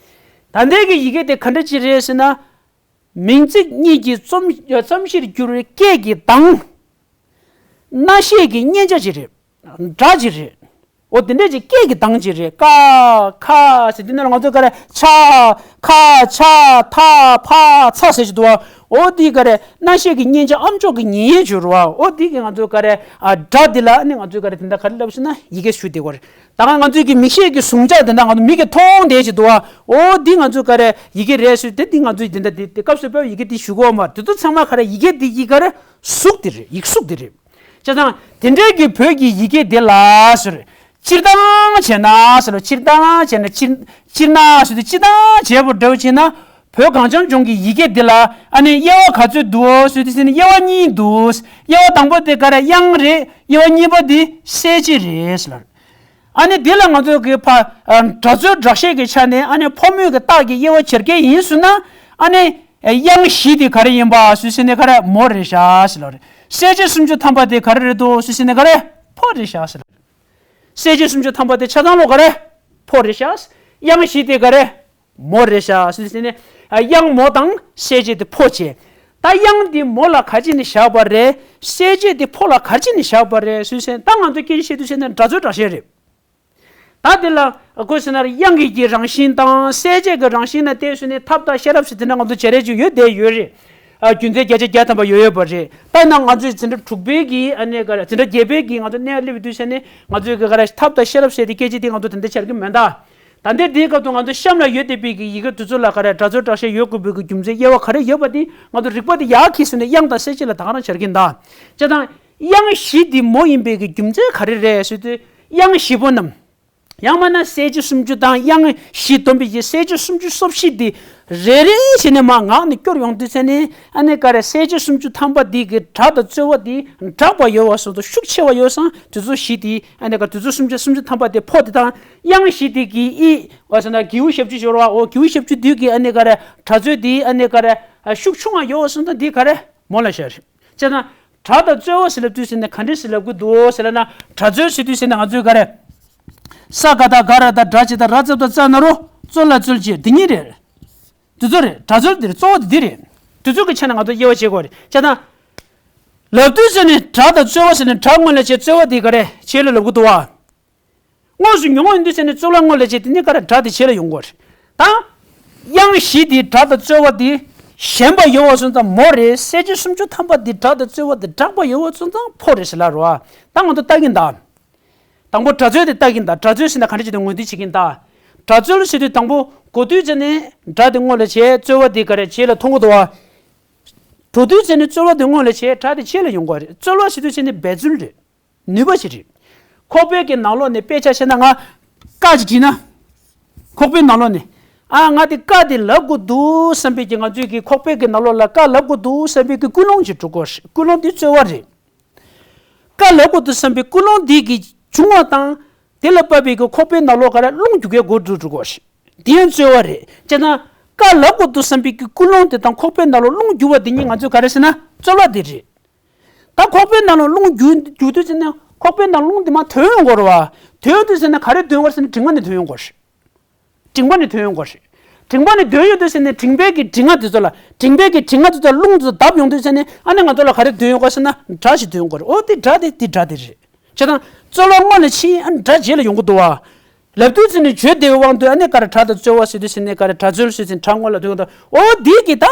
ད་ལྟའི་གི་ཡི་གེ་དེ་ག་འདྲ་ཅིག་རེད་ཟེར་ན། མིང་ཚིག་གཉིས་ཀྱི་རྩོམ་རྩོམ་གཞིར་གྱུར་བའི་སྐད་ཀྱི་གདངས། སྣ་ཤེས་ཀྱི་སྙན་ཆ་ཅིག་རེད། སྒྲ་ཅིག་རེད། འོ་དེ་འདྲ་ཅིག་སྐད་ཀྱི་གདངས་ཅིག་རེད། ཀ་ཁ་ཟེར་དེ་ནས་ང་ཚོ་ག་རེ་ཆ་ཁ་ཆ་ཐ་ཕ་ཚ་ཟེར་གྱི་འདུག་བ། འོ་དེ་ག་རེ་སྣ་ཤེས་ཀྱི་སྙན་ཆ་ཨམ་ཅོག་གི་ཉན་ཡས་བྱོས་རེད་བ། འོ་དེ་གི་ང་ཚོ་ག་རེ་ཨ་སྒྲ་དེ་ལ་ནི་ང་ཚོ་ག་རེ་དེ་འདྲ་ག་རེ་ལབ་ཟེར་ན་ཡི་གེ་ཞུ་བསྡད་ཀྱི་ཡོད་རེད། ད་ག་ང་ཚོའི་གི་མིག་ཤེས་ཀྱི་གཟུང་བྱ་དེ་འདྲ་ང་ཚོ་མིག་གིས་མཐོང་བསྡད་ཀྱི་འདུག་བ། འོ་འདི་ང་ཚོའི་ག་རེ་ཡི་གེ་རེད་ཟེར་དེ་འདི་ང་ཚོའི་འདི་འདྲ་འདི་འདི་སྐབས་སུ་བབས་ཡི་གེ་འདི་ཞུ་གི་ཡོད་མ་རེད། དེ་ཚོ་ཚང་མ་ག་རེ་ཡི་གེ་འདི་ཡི་ག་རེ་གཟུགས་འདི་རེད། ཡིག་གཟུགས་འདི་རེད། བྱས་ཙང་དེ་འདྲའི་གི་བོད་ཀྱི་ཡི་གེ་འདི་ལ་ཟེར། སྤྱིར་བཏང་བྱས་ན་ཟེར་ལ་སྤྱིར་བཏང་བྱས་ན་སྤྱིར་སྤྱིར་ན་ཟེར་དུས་སྤྱིར་བཏང་བྱས་པ་འདྲ་བོ་བྱས་ན་བོད་གངས་ཅན་ལྗོངས་ཀྱི་ཡི་གེ་འདི་ལ་ཨ་ནི་དབྱེ་བ་ག་ཚོད་འདུག་ཟེར་དུས་ཟེར་ན་དབྱེ་བ་གཉིས་འདུག་དབྱེ་བ་དང་པོ་དེ་ག་རེ་དབྱངས་རེད། དབྱེ་བ་གཉིས་པ་དེ་གསལ་བྱེད་རེད་ཟེར་ལ། ཨ་ནི་འདི་ལ་ང་ཚོ་གི་ཕ་ཨ་སྒྲ་རྩོལ་སྒྲ་བཤད་ཀྱི་ཆ་ནས་ཨ་ནི་ཕོ་མོའི་གི་རྟགས་ཀྱི་དབྱེ་བ་འབྱེད་མཁན་ཡིན་ཟེར་ན་ཨ་ནི་དབྱངས་བཞི་དེ་ག་རེ་ཡིན་པ་ཟེར་ཟེར་ནས་ག་རེ་མོ་རེད་ཤག་ཟེར་ལ་རེད། གསལ་བྱེད་སུམ་ཅུ་ཐམ་པ་དེ་ག་རེ་རེད་འདུག་ཟེར་ཟེར་ནས་ག་རེ་ཕོ་རེད་ཤག་ཟེར་ལ་རེད། གསལ་བྱེད་སུམ་ཅུ་ཐམ་པ་དེ་ཆ་ཚང་ལོ་ག་རེ་ཕོ་རེད་ཤག་དབྱངས་བཞི་དེ་ག་རེ། མོ་རེད་ཤག་ཟེར་ཟེར་ནས་ཨ་དབྱངས་མོ་དང་གསལ་བྱེད་དེ་ཕོ་བྱས། ད་དབྱངས་དེ་མོ་ལ་ག་ཅི་ནས་བཞག་པ་རེད། གསལ་བྱེད་དེ་ཕོ་ལ་ག་ཅི་ནས་བཞག་པ་རེད་ཟེར་ཟེར་ད་ང་ཚོ་སྐད་ཆ་བཤད་དུས་ཟེར་ན་སྒྲ་རྩོལ་སྒྲ་བཤད་རེད། ད་དེ་ལ་ཁོས་ཟེར་ན་དབྱངས་ཀྱི་རང་བཞིན་དང་གསལ་བྱེད་ཀྱི་རང་བཞིན་ལ་བལྟས་ཟེར་ནས་ཐབས་དང་ཤེས་རབ་ཟེར་དེ་འདྲ་ང་ཚོ་བྱ་རེས་ཅིག་ཡོད་བསྡད་ཡོད་རེད། ཨ་རྒྱུ་མཚན་བརྒྱ་ཆ་བརྒྱ་ཐམ་པ་ཡོད་ཡོད་པ་རེད། ད་ན་ང་ཚོས་འཛིན་གྲྭ་དྲུག་པའི་གི་ཨ་ནེ་ག་རེ་འཛིན་གྲྭ་བརྒྱད་པའི་གི་ང་ཚོ་གནས་སླེབས་དུས་ཟེར་ནས་ང་ཚོའི་གི་ག་རེ་ཐབས་དང་ཤེས་རབ་ཟེར་དེ་སྐད་ཆ་དེ་ང་ཚོ་དེ་འདྲ་བྱ་གི་མེད་ད། ད་ལྟའི་དེའི་སྐབས་དུ་ང་ཚོ་གཤམ་ལ་ཡོད་བསྡད་པའི་གི་ཡི་གེ་དེ་ཚོ་ལ་ག་རེ་སྒྲ་རྩོལ་སྒྲ་བཤད་ཡོད་དགོས་པའི་གི་རྒྱུ་མཚན་དབྱེ་བ་ག་རེ་ཡོད་པ་དེ་ང་ཚོ་རིག་པ་དེ་ཡར་འཁྱེར་ཟེར་ནས་དབྱངས་དང་གསལ་བྱེད་ལ་ད་ག་རང་སྦྱར་གྱིན་གདའ། བྱས་ཙང་དབྱངས་བཞི་དེ་མོ་ཡིན་པའི་གི་རྒྱུ་མཚན་ག་རེ་རེད་ཟེར་དུས་དབྱངས་བཞི་པོ་རྣམས། ཡང་མིན་ན་གསལ་བྱེད་སུམ་ཅུ་དང་དབྱངས་བཞི་བསྡོམས་པའི་གི་གསལ་བྱེད་སུམ་ཅུ་སོ་བཞི་དེ་རེ་རེ་བྱས་ནས་མར་ངག་ནས་སྐྱོར་ཡོང་དུས་ཚེ་ནས་ཨ་ནེ་ག་རེ་གསལ་བྱེད་སུམ་ཅུ་ཐམ་པ་དེ་གི་སྒྲ་དང་རྩོལ་བ་དེ་དྲག་པ་ཡོད་པ་སོང་དུ་ཤུགས་ཆེ་བ་ཡོད་ཙང་དེ་ཚོ་བཞི་དེ་ཨ་ནེ་ག་དེ་ཚོ་སུམ་ཅུ་སུམ་ཅུ་ཐམ་པ་དེ་ཕོ་དེ་དང་དབྱངས་བཞི་དེ་གི་ཨི་བ་ཟེར་ན་གེའུ་ཞབས་ཀྱུ་ཤོར་བ་འོ་གེའུ་ཞབས་ཀྱུ་དུས་ཀྱི་ཨ་ནེ་ག་རེ་སྒྲ་རྩོལ་དེ་ཨ་ནེ་ག་རེ་ཤུགས་ཆུང་བ་ཡོད་པ་སོང་དུ་དེ་ག་རེ་མོ་ལ་བཞག་རེད། བྱས་ན། སྒྲ་དང་རྩོལ་བ་ཟེར་ལབ་དུས་ཟེར་ན་ག་འདྲ་ཟེར་ལབ་དགོས་འདུག་ཟེར་ལབ་ན་སྒྲ་རྩོལ་ཟེར་དུས་ཟེར་ན་ང་ཚོས་ག་རེ། ས་ག་བཏགས་སྒ་ར་བཏགས་སྒྲ་ཇི་ལྟར་ར་ཙ་བཏགས་རྩ་ན་རོ་རྩོ་ལ་རྩོལ་བྱེད་འདི་གཉིས་རེད། འདི་ཚོ་རེད་སྒྲ་རྩོལ་འདི་རེད་གཙོ་བོ་འདི་འདི་རེད། འདི་ཚོ་གི་ཆ་ནས་ང་ཚོ་དབྱེ་བ་ཕྱེ་དགོས་རེད་བྱས་ན། ལབ་དུས་ཟེར་ནས་སྒྲ་དང་རྩོལ་བ་ཟེར་ནས་སྒྲ་སྔོན་ལ་བྱས་རྩོལ་བ་འདི་ག་རེ་བྱེད་ལ་ལབ་དགོས་འདུག་བ། དངོས་སུ་མྱོང་བ་ཡིན་དུས་ཟེར་ནས་རྩོལ་བ་སྔོན་ལ་བྱས་དེ་ནས་ག་རེ་སྒྲ་དེ་བྱེད་ལ་ཡོང་དགོས་རེད། ད། དབྱངས་བཞི་དེའི་སྒྲ་དང་རྩོལ་བ་དེ་ཞན་པ་ཡོད་པ་སོང་ཙང་མོ་རེད། གསལ་བྱེད་སུམ་ཅུ་ཐམ་པ་དེའི་སྒྲ་དང་རྩོལ་བ་དེ་དྲག་པ་ཡོད་པ་སོང་ཙང་ཕོ་རེད་ཟེར་ལབ་རོ། ད་ང་ཚོ་ལྟ་གིན་གདའ། དང་པོ་སྒྲ་རྩོལ་དེ་ལྟ་གིན་གདའ། སྒྲ་རྩོལ་ཟེར་ན་ག་འདྲ་བྱས་ཏེ་ངོས་འཛིན་བྱེད་ཀྱིན་གདའ། སྒྲ་རྩོལ་ཟེར་དུས་དང་པོ་གོ་དུས་ཙམ་ནས་སྒྲ་དེ་སྔོན་ལ་བྱས་རྩོལ་བ་དེ་ག་རེ་བྱེད་ལ་མཐོང་གི་འདུག་བ། འགྲོ་དུས་ཙམ་ནས་རྩོལ་བ་དེ་སྔོན་ལ་བྱས་སྒྲ་དེ་བྱེད་ལ་ཡོང་གི་རེད། རྩོལ་བ་ཟེར་དུས་ཙམ་ནས་འབད་རྩོལ་རེད། ནུས་པ་ཞིག་རེད། ཁོག་པའི་གི་ནང་ལོགས་ནས་དཔེ་ཆ་བཤད་ན་ང་ཀ་ཅིག་བྲིས་ན། ཁོག་པའི་ནང་ལོགས་ནས་ཨ་ང་དེ་ཀ་དེ་ལབ་དགོས་འདུག་བསམ་པའི་གི་ང་ཚོའི་གི་ཁོག་པའི་གི་ནང་ལོགས་ལ་ཀ་ལབ་དགོས་འདུག་བསམ་པའི་གི་ཀུན་སློང་ཅིག་འགྲོ་གི་རེད། ཀུན་སློང་དེ་རྩོལ་བ་རེད། ཀ་ལབ་དགོས་འདུག་བསམ་པའི་ཀུན་སློང་དེ་གི་བྱུང་བ་དང་དེ་ལ་བབས་པའི་གི་ཁོག་པའི་ནང་ལོགས་ག་རེ་རླུང་རྒྱུག་གི་སྒོ་འགྲོ་འགྲོ་གི་རེད། དེ་ཡང་རྩོལ་བ་རེད། བྱས་ན་ཀ་ལབ་དགོས་འདུག་བསམ་པའི་གི་ཀུན་སློང་དེ་དང་ཁོག་པའི་ནང་ལོགས་རླུང་རྒྱུག་པ་དེ་གཉིས་ང་ཚོས་ག་རེ་ཟེར་ན་རྩོལ་བ་དེ་རེད། ད་ཁོག་པའི་ནང་ལ་རླུང་རྒྱུག་རྒྱུག་དུས་ཙམ་ནས་ཁོག་པའི་ནང་རླུང་དེ་མར་ཐོན་ཡོང་གི་རེད་བ། ཐོན་དུས་ཙམ་ནས་ག་རེ་ཐོན་གི་རེད་ཟེར་ན་མགྲིན་པ་ནས་ཐོན་ཡོང་གི་རེད། མགྲིན་པ་ནས་ཐོན་ཡོང་གི་རེད། མགྲིན་པ་ནས་ཐོན་ཡོང་དུས་ཙམ་ནས་མགྲིན་པའི་གི་མགྲིན་རྔ་དེ་ཚོ་ལ་མགྲིན་པའི་གི་མགྲིན་རྔ་དེ་ཚོ་ལ་རླུང་དེ་ཚོ་བརྡབས་ཡོང་དུས་ཙམ་ནས་ཨ་ནི་ང་ཚོ་ལ་ག་རེ་ཐོན་ཡོང་གི་རེད་ཟེར་ན་སྒྲ་ཞིག་ཐོན་ཡོང་གི་རེད། འོ་དེ་སྒྲ་དེ་དེ་སྒྲ་དེ་རེད། བྱས་ཙང་རྩོལ་བ་སྔོན་ལ་ཕྱིན་ཨ་ནི་སྒྲ་རྗེས་ལ་ཡོང་གི་འདུག་བ། ལབ་དུས་ཙམ་ནས་བརྗོད་བདེ་བའི་དབང་དུ་ཨ་ནི་ག་རེ་སྒྲ་དང་རྩོལ་བ་ཟེར་དུས་ཙམ་ནས་ག་རེ་སྒྲ་རྩོལ་ཟེར་ཙམ་སྒྲ་སྔོན་ལ་ཐོན་གི་འདུག་འོ་དེ་གི་ད།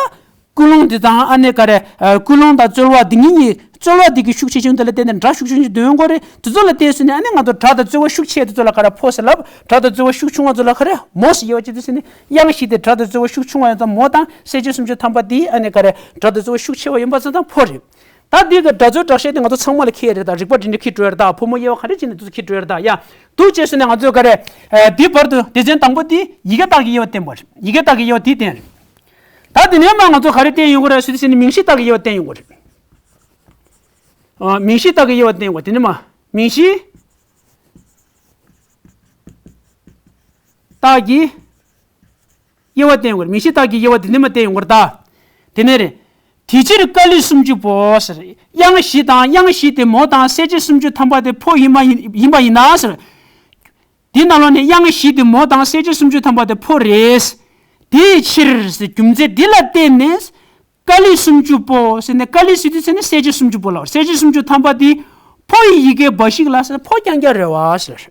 ཀུན་སློང་འདི་དང་ཨ་ནི་ག་རེ། ཨ་ཀུན་སློང་དང་རྩོལ་བ་འདི་གཉིས་གཉིས་ རྩོལ་བ་འདི་གི་ཤུགས་ཆེ་ཆུང་དེ་ལ་བརྟེན་ནས་སྒྲ་ཤུགས་ཆུང་ཆུང་འདོན་དགོས་རེད། དེ་ཚོ་ལ་བརྟེན་ཟེར་ནས་ཨ་ནི་ང་ཚོ་སྒྲ་དང་རྩོལ་བ་ཤུགས་ཆེ་དེ་ཚོ་ལ་ག་རེ་ཕོ་ཟེར་ལབ། སྒྲ་དང་རྩོལ་བ་ཤུགས་ཆུང་བ་ཚོ་ལ་ག་རེ་མོ་ཟེར། དབྱེ་བ་ཕྱེ་དུས་ཟེར་ནས་དབྱངས་བཞི་དེ་སྒྲ་དང་རྩོལ་བ་ཤུགས་ཆུང་བ་ཡོད་ཙང་མོ་དང་གསལ་བྱེད་སུམ་ཅུ་ཐམ་པ་དེ་ཨ་ནི་ག་རེ་སྒྲ་དང་རྩོལ་བ་ཤུགས་ཆེ་བ་ཡིན་པ་ཚོ་དང་ཕོ་རེད། ད་འདི་གི་སྒྲ་རྩོལ་སྒྲ་བཤད་དེ་ང་ཚོ་ཚང་མ་ལ་ཁེལ་རེད། ད་རིག་པ་འདི་འདྲ་ཁེལ་འགྲོ་ཡ་རེད། ད་ཕོ་མོ་དབྱེ་བ་ག་འདྲ་བྱས་ནས་འདུག་ཁེལ་འགྲོ་ཡ་རེད། ད་ཡ་འདུག་བྱས་ཟེར་ནས་ང་ཚོ་ག་རེ་འདི་བར་དུ་སྡེ་ཚན་དང་པོ་འདི་ཡི་གེ་རྟགས་ཀྱི་དབྱེ་བ་བསྟན་པ་རེད། ཡི་གེ་རྟགས་ཀྱི་དབྱེ་བ་འདི་བསྟན་རེད། ད་དེ་ནས་མ་ང་ཚོ་ག་རེ་བསྟན་ཡོང་གི་རེད་ཟེར་དུས་ཟེར་ནས་མིང་གཞི་རྟགས་ཀྱི་དབྱེ་བ་བསྟན་ཡོང་གི་རེད། ཨ། མིང་གཞི་རྟགས་ཀྱི་དབྱེ་བ་བསྟན་ཡོང་གི་རེད། དེ་ནས་མ་མིང་གཞི་རྟགས་ཀྱི་དབྱེ་བ་བསྟན་ཡོང་གི་རེད། མིང་གཞི་རྟགས་ཀྱི་དབྱེ་བ་དེ་ནས་མ་བསྟན་ཡོང་གི་རེད། ད་དེ་ནས་རེད། དེ་ཕྱིར་ཀ་ལི་སུམ་ཅུ་པོ་ཟེར། དབྱངས་བཞི་དང་། དབྱངས་བཞི་དེ་མོ་དང་གསལ་བྱེད་སུམ་ཅུ་ཐམ་པ་དེ་ཕོ་ཡིན་པ་ཡིན་ཡིན་པ་ཡིན་ན་ཟེར། འདི་ནང་ལོགས་ནས་དབྱངས་བཞི་དེ་མོ་དང་གསལ་བྱེད་སུམ་ཅུ་ཐམ་པ་དེ་ཕོ་རེད། དེའི་ཕྱིར་ཟེར། རྒྱུ་མཚན་འདི་ལ་བརྟེན་ནས་ཀ་ལི་སུམ་ཅུ་པོ་ཟེར་ནས། ཀ་ལི་ཟེར་དུས་ཟེར་ནས་གསལ་བྱེད་སུམ་ཅུ་པོ་ལ། གསལ་བྱེད་སུམ་ཅུ་ཐམ་པ་དེ་ཕོ་ཡི་ཡི་གེ་འབའ་ཞིག་ལ་ཟེར། ཕོ་རྐྱང་རྐྱང་རེད་བ་ཟེར།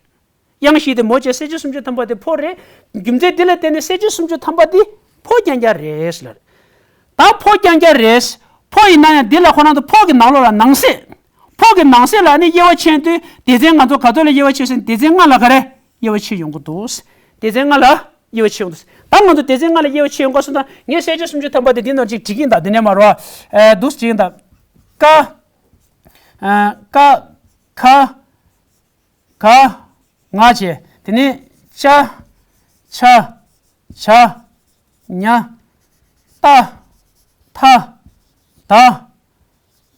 དབྱངས་བཞི་དེ་མོ་བྱས་གསལ་བྱེད་སུམ་ཅུ་ཐམ་པ་དེ་ཕོ་རེད། རྒྱུ་མཚན་འདི་ལ་བརྟེན་ནས་གསལ་བྱེད་སུམ་ཅུ་ཐམ་པ་དེ་ཕོ་རྐྱང་རྐྱང་རེད་ཟེར། ད་ཕོ་རྐྱང་རྐྱང་རེད། ཕོ་ཡིན་ན་ཡང་འདི་ལ་ཁོ་རང་ཚོ་ཕོ་གི་ནང་ལོགས་ལ་ནང་གསེས། ཕོ་གི་ནང་གསེས་ལ་ནི་དབྱེ་བ་ཕྱེ་དུས་སྡེ་ཚན་ང་ཚོ་ག་ཚོད་ལ་དབྱེ་བ་ཕྱེ་ཟེར་ན་སྡེ་ཚན་ལྔ་ལ་ག་རེ་དབྱེ་བ་ཕྱེ་ཡོང་གི་འདུག་སྡེ་ཚན་ལྔ་ལ་དབྱེ་བ་ཕྱེ་ཡོང་འདུག་ད་ང་ཚོ་སྡེ་ཚན་ལྔ་ལ་དབྱེ་བ་ཕྱེ་ཡོང་ག་སོང་ཙང་ངས་གསལ་བྱེད་སུམ་ཅུ་ཐམ་པ་དེ་འདི་ནང་ཅིག་བྲིས་ཀྱིན་གདའ། འདི་ནས་མར་རོ། ཨ། འདུག་སེ་བྲིས་ཀྱིན་གདའ། ཀ། ཨ། ཀ། ཁ། ག། ང་བྱས། དེ་ནས་ཅ། ཆ། ཇ། ཉ། ཏ། ཐ། ད།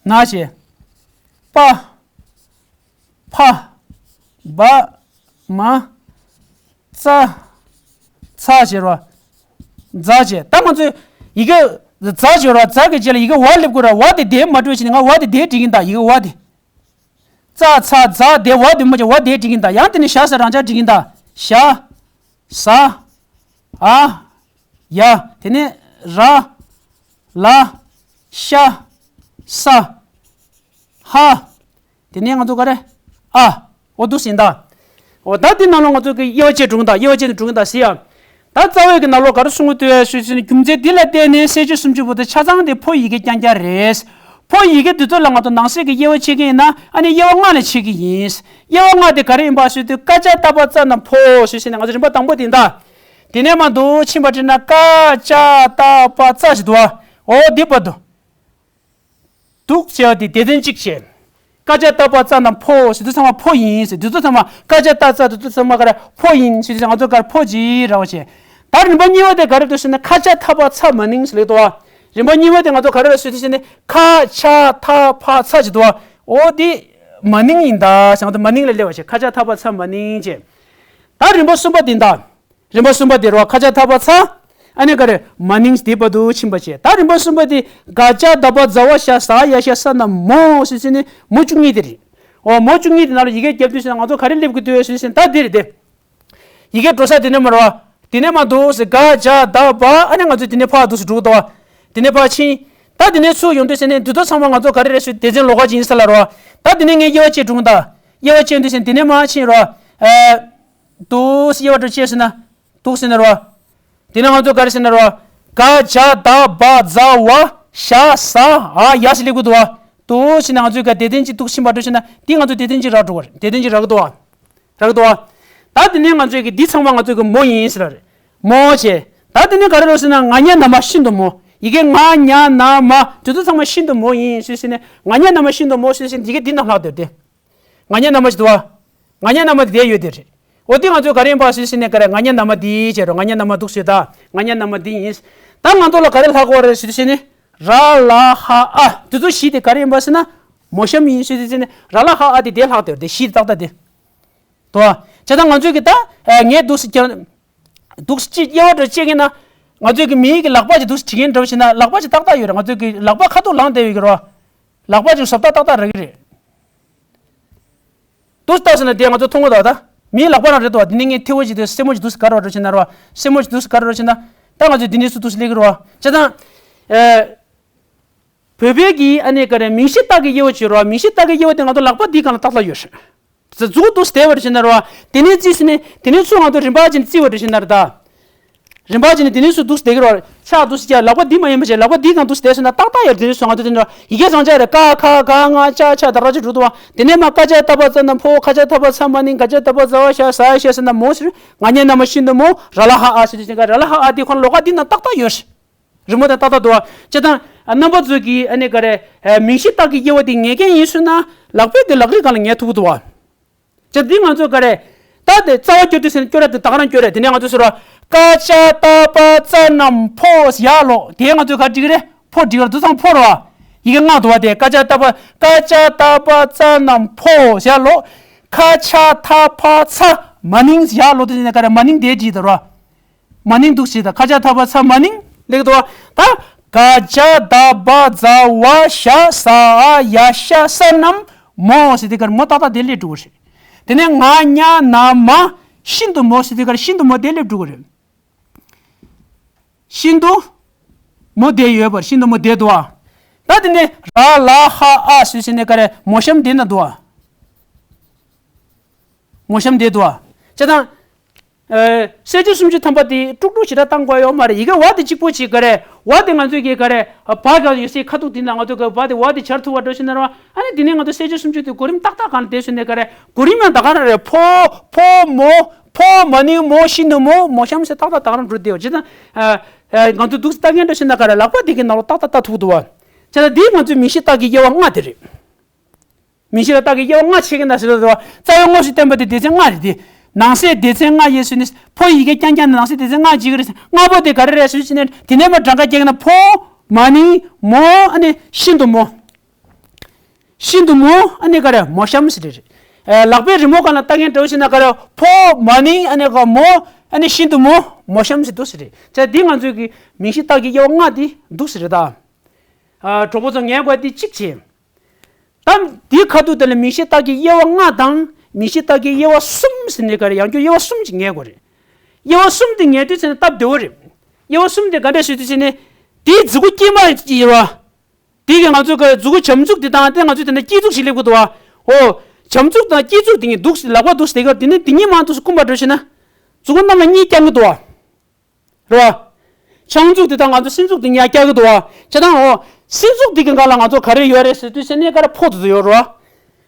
ན་བྱས། པ། ཕ། བ། མ། ཙ། ཚ་བྱས་རོ། ཛ་བྱས། ད་ང་ཚོས་ཡི་གེ་ཛ་བྱས་རོ། ཛ་གི་རྗེས་ལ་ཡི་གེ་ཝ་སླེབས་དགོས་ར། ཝ་དེ་དེ་མ་འགྲོ་བྱས་ནས་ང་ཝ་དེ་དེ་བྲིས་ཀྱིན་གདའ། ཡི་གེ་ཝ་དེ། ཙ་ཚ་ཛ་དེ་ཝ་དེ་མ་བྱས་ཝ་དེ་བྲིས་ཀྱིན་གདའ། ཡང་དེ་ནས་ཞ་ཟེར་རང་འཇགས་བྲིས་ཀྱིན་གདའ། ཞ། ཟ། འ། ཡ། དེ་ནས་ར། ལ། ཤ། ས། ཧ། དེ་ནས་ང་ཚོ་ག་རེ། ཨ། འོ་འདུག་སེ་ཡིན་ད། འོ་ད་འདི་ནང་ལོགས་ང་ཚོ་གི་དབྱེ་བ་ཕྱེ་འགྲོ་གི་ད། དབྱེ་བ་ཕྱེ་ནས་འགྲོ་གི་ད་ཟེར་ཡ། ད་རྩ་བའི་གི་ནང་ལོགས་ག་རེ་གསུང་གི་འདུག་ཟེར་ན། རྒྱུ་མཚན་འདི་ལ་བརྟེན་ནས་གསལ་བྱེད་སུམ་ཅུ་པོ་དེ་ཆ་ཚང་དེ་ཕོ་ཡི་གེ་རྐྱང་རྐྱང་རེད། ཕོ་ཡི་གེ་འདི་ཚོ་ལ་ང་ཚོ་ནང་གསེས་ཀྱི་དབྱེ་བ་ཕྱེ་གི་ཡིན་ན་ཨ་ནི་དབྱེ་བ་ལྔ་ལ་ཕྱེ་གི་ཡིན། དབྱེ་བ་ལྔ་དེ་ག་རེ་ཡིན་པ་ཟེར་དུས་ཀ་ཅ་ཏ་པ་ཙ་རྣམས་ཕོ་ཟེར་ཟེར་ནས་ང་ཚོ་རིམ་པ་དང་པོ་དེ་ཡིན་ད། དེ་ནས་མར་འདུག་ཕྱིན་པ་བྱས་ན་ཀ་ཅ་ཏ་པ་ཙ་ཞིག་འདུག་བ། འོ་འདི་བར་དུ། འདུག་བྱས་པ་དེ་སྡེ་ཚན་གཅིག་བྱས། ཀ་ཅ་ཏ་པ་ཙ་རྣམས་ཕོ་ཟེར། དེ་ཚང་མ་ཕོ་ཡིན་ཟེར། དེ་ཚོ་ཚང་མ་ཀ་ཅ་ཏ་ཙ་དེ་ཚོ་ཚང་མ་ག་རེ་ཕོ་ཡིན་ཟེར། དེ་ཚོ་ང་ཚོ་ག་རེ་ཕོ་གཅིག་ར་བ་བྱས། ད་རིམ་པ་གཉིས་པ་དེ་ག་རེ་འདུག་ཟེར་ན་ཁ་ཆ་ཐ་པ་ཚ་མ་ནིང་ཟེར་ལེགས་འདུག་བ། རིམ་པ་གཉིས་པ་དེ་ང་ཚོ་ག་རེ་རེད་ཟེར་དུས་ཟེར་ནས་ཁ་ཆ་ཐ་ཕ་ཚ་ཟེར་འདུག་བ། འོ་དེ་མ་ནིང་ཡིན་ད་ཟེར། ང་ཚོ་མ་ནིང་ལ་སླེབས་པ་བྱས། ཁ་ཆ་ཐ་པ་ཚ་མ་ནིང་བྱས། ད་རིམ་པ་གསུམ་པ་དེ་ད། རིམ་པ་གསུམ་པ་དེ་རོ། ཁ་ཆ་ཐ་པ་ཚ། ཨ་ནི་ག་རེ་མ་ནིང་དེ་བར་དུ་ཕྱིན་པ་བྱས། ད་རིམ་པ་གསུམ་པ་དེ་ག་ཅ་ད་པ་ཛ་ཝ་ཤ་ཟ་ཡ་ཤ་ས་ན་མོ་ཟེར་ཟེར་ནས་མོ་བཅུ་གཉིས་དེ་རེད། འོ་མོ་བཅུ་གཉིས་དེ་ནང་ལ་ཡི་གེ་རྒྱབ་དུས་ཟེར་ན་ང་ཚོ་ག་རེ་སླེབས་ཀྱི་འདུག་ཟེར་ཟེར་ན་ད་དེ་རེད་དེ། ཡི་གེ་འགྲོ་ས་དེ་ནས་མར་རོ། དེ་ནས་མར་འདུག་སེ་ག་ཅ་ད་པ་ཨ་ནི་ང་ཚོ་དེ་ནས་ཕར་འདུག་སེ་འགྲོ་གི་འདུག་བ། དེ་ནས་ཕར་ཕྱིན། ད་དེ་ནས་ཚུར་ཡོང་དུས་ཟེར་ནས་འདི་ཚོ་ཚང་མ་ང་ཚོ་ག་རེ་རེད་ཟེར་སྡེ་ཚན་ལོགས་ཀ་ཅིག་ཡིན་ས་ལ་རོ། ད་དེ་ནས་ངས་དབྱེ་བ་ཕྱེ་འགྲོ་གི་ད། དབྱེ་བ་ཕྱེ་དུས་ཟེར་ན་དེ་ནས་མར་ཕྱིན་རོ། ཨ། འདུག་སེ་དབྱེ་བ་འདྲ་ཕྱེ་ཟེར་ན། འདུག་ཟེར་ན་རོ། དེ་ནས་ང་ཚོ་ག་རེ་ཟེར་ན་རོ། ག་ཅ་ད་པ་ཛ་ཝ་ཤ་ཟ་འ་ཡ་ཟེར་སླེབས་ཀྱི་འདུག་བ། འདུག་ཟེར་ན་ང་ཚོའི་ག་སྡེ་ཚན་གཅིག་འདུག་ཕྱིན་པ་འགྲོ་ཕྱིན་ན་འདི་ང་ཚོ་སྡེ་ཚན་གཅིག་རག་འགྲོ་བ་རེད། སྡེ་ཚན་གཅིག་རག་གི་འདུག་བ། རག་གི་འདུག་བ། ད་དེ་ནས་ང་ཚོའི་གི་འདི་ཚང་མ་ང་ཚོའི་གི་མོ་ཡིན་ཟེར་ར་རེད། མོ་བྱས། ད་དེ་ནས་ག་རེ་རེད་ཟེར་ན་ང་ཉ་ན་མ་ཤིན་ཏུ་མོ། ཡི་གེ་ང་ཉ་ན་མ་དེ་ཚོ་ཚང་མ་ཤིན་ཏུ་མོ་ཡིན་ཟེར་ཟེར་ནས་ང་ཉ་ན་མ་ཤིན་ཏུ་མོ་ཟེར་ཟེར་ནས་ཡི་གེ་འདི་ནང་ལྷག་སྡོད་དེ། ང་ཉ་ན་མ་ཞིག་འདུག་བ། ང་ཉ་ན་མ་དེ་ཡོད་དེ་རེད། འོ་དེ་ང་ཚོས་ག་རེ་ཡིན་པ་ཟེར་ཟེར་ནས་ག་རེ་ང་ཉ་ན་མ་དེ་བྱས་རོ། ང་ཉ་ན་མ་འདུག་ཟེར་ད། ང་ཉ་ན་མ་དེ་ཡིན། ད་ང་ཚོ་ལ་ག་རེ་ལྷག་གོ་རེད་ཟེར་ཟེར་ནས། ར་ལ་ཧ་ཨ་དེ་ཚོ་བཞི་དེ་ག་རེ་ཡིན་པ་ཟེར་ན། མོ་གཤམ་ཡིན་ཟེར་ཟེར་ནས་ར་ལ་ཧ་ཨ་དེ་དེ་ལྷག་དེ་རེད་དེ་བཞི་དེ་ཏག་ཏག་དེ། དོ། བྱས་ཙང་ང་ཚོས་གི་ད། ངས་འདུག་སེ་ཀྱང་། འདུག་སེ་ཅིག་དབྱེ་བ་འདྲ་བྱེད་ཀྱི་ན། ང་ཚོས་གི་མིའི་གི་ལག་པ་ཅིག་འདུག་སེ་བྱེད་མཁན་འདྲ་བོ་བྱེད་ན་ལག་པ་ཅིག་ཏག་ཏག་ཡོད་རེད། ང་ཚོས་གི་ལག་པ་ཁ་ཐུག་ལངས་བསྡད་ཡོད་གི་རོ། ལག་པ་ཅིག་བཟོ་ལྟ་ཏག་ཏག་རག་གི་རེད། འདུག་སེ་ལྟ་ཟེར་ན་དེ་ང་ཚོ་མཐོང་གི་འདུག་ད། མིའི་ལག་པ་རང་རེད་དོ། དེ་ནས་ངས་ཐེ་བོ་ཅིག་དེ་སེན་མོ་ཅིག་འདུག་སེ་ག་རེ་བ་འདྲ་བྱེད་ན་རོ། སེན་མོ་ཅིག་འདུག་སེ་ག་རེ་བ་འདྲ་བྱེད་ན། ད་ང་ཚོས་འདི་ནས་སུ་འདུག་སེ་སླེབས་གི་རོ། བྱས་ཙང་། ཨེ། བོད་པའི་གི་ཨ་ནི་ག་རེ་མིང་གཞི་རྟགས་ཀྱི་དབྱེ་བ་ཅིག་ཡོད་རེད་བ། མིང་གཞི་རྟགས་ཀྱི་དབྱེ་བ་དེ་ང་ཚོ་ལག་པ་འདིའི་སྒང་ལ་ཏག་ཏག་ཡོད་རེད། ཟེར་མཛུབ་འདུག་སེ་བསྡད་པ་རེད་བྱས་ན་རེད་བ། དེ་ནས་བརྩིས་ཟེར་ནས་དེ་ནས་ཚུར་ང་ཚོ་རིམ་པ་བྱས་ནས་བརྩི་བ་རེད་བྱས་ན་རེད་ད། རིམ་པ་བྱས་ནས་དེ་ནས་སུ་འདུག་སེ་བསྡད་ཀྱི་རེད། ཕྱག་འདུག་སེ་བྱས། ལག་པ་འདི་མ་ཡིན་པ་བྱས། ལག་པ་འདིའི་སྒང་འདུག་སེ་བསྡད་སོང་ན་ཏག་ཏག་ཡར་དེ་ནས་སུ་ང་ཚོ་དེ་འདྲ་ཡི་གེ་བཟང་ཆ་རེད། ཀ་ཁ་ག་ང་ཅ་ཆ་ད་ར་ཅི་འགྲོ་འདུག་བ། དེ་ནས་མ་ཀ་ཅ་ཏ་པ་ཙ་ན་ཕོ། ཁ་ཅ་ཐ་པ་ཚ་མ་ནིང་། ག་ཅ་ད་པ་ཛ་ཝ་ཞ་ས་ཡ་ཤ་ས་ན་མོ་ཟེར། ང་ཉ་ན་མ་ཤིན་ཏུ་མོ། ར་ལ་ཧ་ཨ་ཟེར་དུས་ཙང་ཀ་ར་ལ་ཧ་ཨ་དེ་ཁོ་ན་ལོགས་ཀ་འདི་ན་ཏག་ཏག་ཡོད་རེད། རི་མོ་དང་ཏག་ཏག་འདུག་བ། བྱས་ཙང་རྣམ་པ་ཚོ་གིས་ཨ་ནི་ག་རེ། མིང་གཞི་རྟགས་ཀྱི་དབྱེ་བ་དེ་ངེས་མཁན་ཡིན་སོང་ན་ལག་པས་དེ་ལག་རིས་སྒང་ལ་ངེས་ཐུབ་ཀྱི་འདུག་བ། ཅེས་འདི་ང་ཚོ་ག་རེ། ད་དེ་རྩ་བ་སྐྱོར་དུས་ཟེར་ན་སྐྱོར་ར་དེ་ད་ག་རང་སྐྱོར་རེད། དེ་ནས་ང་ཚོ་ཟེར་བ། ཀ་ཅ་ཏ་པ་ཙ་རྣམས་ཕོ་ཡར་ལོག་དེ་ང་ཚོས་ག་འགྲིག་གི་རེད། ཕོ་འགྲིག་གི་རེད། དུ་ཚང་ཕོ་རེད་བ། ཡི་གེ་ལྔ་འདུག་བ། དེ་ཀ་ཅ་ཏ་པ། ཀ་ཅ་ཏ་པ་ཙ་རྣམས་ཕོ་ཡར་ལོག་ཁ་ཆ་ཐ་ཕ་ཚ་མ་ནིང་ཡར་ལོག་དེ་ནས་ག་རེ། མ་ནིང་དེ་འགྲིག་ད་ར། མ་ནིང་འདུག་སེ་ད། ཁ་ཆ་ཐ་ཕ་ཚ་མ་ནིང་ལེགས་འདུག་བ། ད་ག་ཅ་ད་བ་ཛ་ཝ་ཞ་ས་ཨ་ཡ་ཤ་ས་རྣམས་མོ་ཟེར་དེ་གར་མོ་ཏག་ཏག་དེ་སླེབས་འགྲོ་གི་རེད། དེ་ནས་ང་ཉ་ན་མ་ཤིན་ཏུ་མོ་ཟེར་དེ་གར་ཤིན་ཏུ་མོ་དེ་སླེབས་འགྲོ་གི་རེད། ཤིན་ཏུ་མོ་དེ་ཡོད་པར་ཤིན་ཏུ་མོ་དེ་འདུག་བ། ད་དེ་ནས་ར་ལ་ཧ་ཨ་ཟེར་ཟེར་ནས་ག་རེ། མོ་གཤམ་དེ་ན་འདུག་བ། མོ་གཤམ་དེ་འདུག་བ། བྱས་ཙང་། ཨ། གསལ་བྱེད་སུམ་ཅུ་ཐམ་པ་དེ་དཀྲུག་དཀྲུག་ཞེ་དྲག་བཏང་དགོས་ཡོད་མ་རེད། ཡི་གེ་བ་དེ་གཅིག་པོ་ཅིག་ག་རེ། བ་དེ་ང་ཚོས་ཀྱི་ག་རེ། བ་ག་ཡོད་སའི་ཁ་ཐུག་དེ་ན་ང་ཚོས་ག་བ་དེ་བ་དེ་སྦྱར་ཐུབ་པ་འགྲོ་ཞིག་ན་ར། ཨ་ནི་དེ་ནས་ང་ཚོ་གསལ་བྱེད་སུམ་ཅུ་དེ་གོ་རིམ་ཏག་ཏག་གང་ལ་བསྡད་སོང་ནས་ག་རེ། གོ་རིམ་ཡང་ད་ག་རང་རེད། ཕོ། ཕོ་མོ། ཕོ་མ་ནིང་མོ་ཤིན་ཏུ་མོ། མོ་གཤམ་ཟེར་ཏག་ཏག་ད་ག་རང་འགྲོ་བསྡད་ཡོད། བྱས་ཙང་། ཨ། ཨ། ང་ཚོ་འདུག་སེ་ལྟ་མཁན་འགྲོ་ཞིག་ན་ག་རེ། ལག་པ་དེ་གི་ནང་ལོགས་ཏག་ཏག་ལྟ་ཐུབ་འདུག་བ། བྱས་ཙང་དེ་ང་ཚོའི་མིང་གཞི་རྟགས་ཀྱི་དབྱེ་བ་ལྔ་དེ་རེད། མིང་གཞི་ལ་རྟགས་ཀྱི་དབྱེ་བ་ལྔ་ཕྱེ་གི་ན་ཟེར་བ། རྩ་བའི་དངོས་སུ་བསྟན་པ་དེ་སྡེ་ཚན་ལྔ་རེད་དེ། ནང་གསེས་སྡེ་ཚན་ལྔ་ཡིན་ཟེར་ནས་ཕོ་ཡི་གེ་རྐྱང་རྐྱང་ནང་གསེས་སྡེ་ཚན་ལྔ་ཅིག་རེད། ལྔ་པོ་དེ་ག་རེ་རེད་ཟེར་ནས་དེ་ནས་མ་གྲངས་ཀ་རྒྱག་ན་ཕོ། མ་ནིང་། མོ། ཨ་ནི་ཤིན་ཏུ་མོ། ཤིན་ཏུ་མོ། ཨ་ནི་ག་རེ། མོ་གཤམ་ཟེར་རེད། ཨ། ལག་པའི་རི་མོ་སྒང་ལ་ལྟ་མཁན་འདྲ་བོ་ཞིག་ན་ག་རེ། ཕོ། མ་ནིང་། ཨ་ནི་ག་མོ། ཨ་ནི་ཤིན་ཏུ་མོ། མོ་གཤམ་ཟེར་འདུག་ཟེར་རེད། བྱས་ཙང་འདི་ང་ཚོའི་གི་མིང་གཞི་རྟགས་ཀྱི་དབྱེ་བ་ལྔ་འདི་འདུག་ཟེར་རེད་ད། ཨ། གྲོགས་པོ་ཚོ་ངས་གོ་འདི་གཅིག་བྱས། ད་འདིའི་ཁ་ཐུག་དེ་ལ་མིང་གཞི་རྟགས་ཀྱི་དབྱེ་བ་ལྔ་དང་མིང་གཞི་རྟགས་ཀྱི་དབྱེ་བ་གསུམ་ཟེར་ནས་ག་རེ། ཡང་བསྐྱར་དབྱེ་བ་གསུམ་ཅིག་ངེས་དགོས་རེད། དབྱེ་བ་གསུམ་དེ་ངེས་དུས་ཚེ་ནས་སྟབས་བདེ་བོ་རེད། དབྱེ་བ་གསུམ་དེ་ག་འདྲ་ཞིག་དུས་ཚེ་ནས། དེའི་མཛུ་གུ་དཀྱིལ་མ་ཡོད་པ། དེ་གི་ང་ཚོའི་གི་མཛུ་གུ་བྱམ་མཛུག་དེ་དང་དེ་ང་ཚོའི་དེ་ནས་སྐྱིད་མཛུག་ཞིག་སླེབས་ཀྱི་འདུག་བ། འོ། བྱམ་མཛུག་དང་སྐྱིད་མཛུག་དེ་གཉིས་འདུག་ལག་པ་འདུག་དེ་ག་དེ་ནས་དེ་གཉིས་མ་འདུག་བསྐུམ་པ་འགྲོ་ཞིག་ན། མཛུ་གུ་རྣམས་ལ་གཉིས་བརྐྱང་གི་འདུག་བ། རེད་བ། ཕྱག་མཛུག་དེ་དང་ང་ཚོ་སྲིན་མཛུག་དེ་གཉིས་བརྐྱང་གི་འདུག་བ། བྱས་ཙང་འོ། སྲིན་མཛུག་དེ་གི་སྒང་ལ་ང་ཚོ་ག་རེ་ཡོད་རེད་ཟེར་དུས་ཚེ་ནས་ག་རེ། ཕོ་དེ་ཚོ་ཡོད་རེད་བ།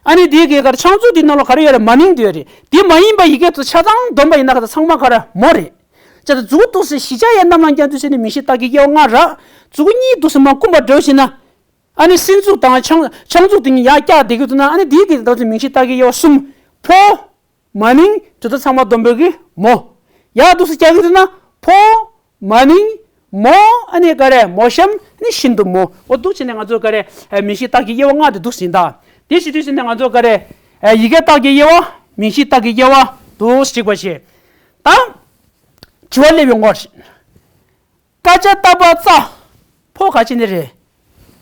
ཨ་ནི་དེ་གི་ག་རེ། ཕྱག་མཛུག་དེ་ནང་ལ་ག་རེ་ཡོད་རེད། མ་ནིང་དེ་ཡོད་རེད། དེ་མ་ཡིན་པ་ཡི་གེ་ཚོ་ཆ་ཚང་བསྡོམས་པ་ཡིན་ན་ག་ཚང་མ་ག་རེ། མོ་རེད། བྱས་ཙང་མཛུ་གུ་འདུག་སེ་བཞི་ཆ་ཡར་གནམ་ལ་བརྐྱང་དུས་ཚེ་ནས་མིང་གཞི་རྟགས་ཀྱི་དབྱེ་བ་ལྔ་རེད། མཛུ་གུ་གཉིས་འདུག་སེ་མར་བསྐུམ་པ་འགྲོ་ཞིག་ན། ཨ་ནི་སྲིན་མཛུག་དང་ཕྱག་ཕྱག་མཛུག་དེ་གཉིས་ཡར་བཀྱག་བསྡད་ཀྱི་འདུག་ན། ཨ་ནི་དེའི་གི་ད་ཚོ་མིང་གཞི་རྟགས་ཀྱི་དབྱེ་བ་གསུམ། ཕོ། མ་ནིང་། དེ་ཚོ་ཚང་མ་བསྡོམས་པའི་གི་མོ། ཡར་འདུག་སེ་བཀྱག་གི་འདུག་ན། ཕོ། མ་ནིང་། མོ། ཨ་ནི་ག་རེ། མོ་གཤམ། ཨ་ནི་ཤིན་ཏུ་མོ། འོ་འདུག་བྱས་ནས་ང་ཚོ་ག་རེ། ཨ། མིང་གཞི་རྟགས་ཀྱི་དབྱེ་བ་ལྔ་དེ་འདུག་ཟིན་ད། དེ་བྱེད་དུས་ཟིན་ནས་ང་ཚོ་ག་རེ། ཨ། ཡི་གེ་རྟགས་ཀྱི་དབྱེ་བ། མིང་གཞི་རྟགས་ཀྱི་དབྱེ་བ་འདུག་སེ་གཅིག་པ་བྱས། ད། དྲི་བ་སླེབས་ཡོང་གོ། ཀ་ཅ་ཏ་པ་ཙ། ཕོ་ག་ཅི་ནས་རེད།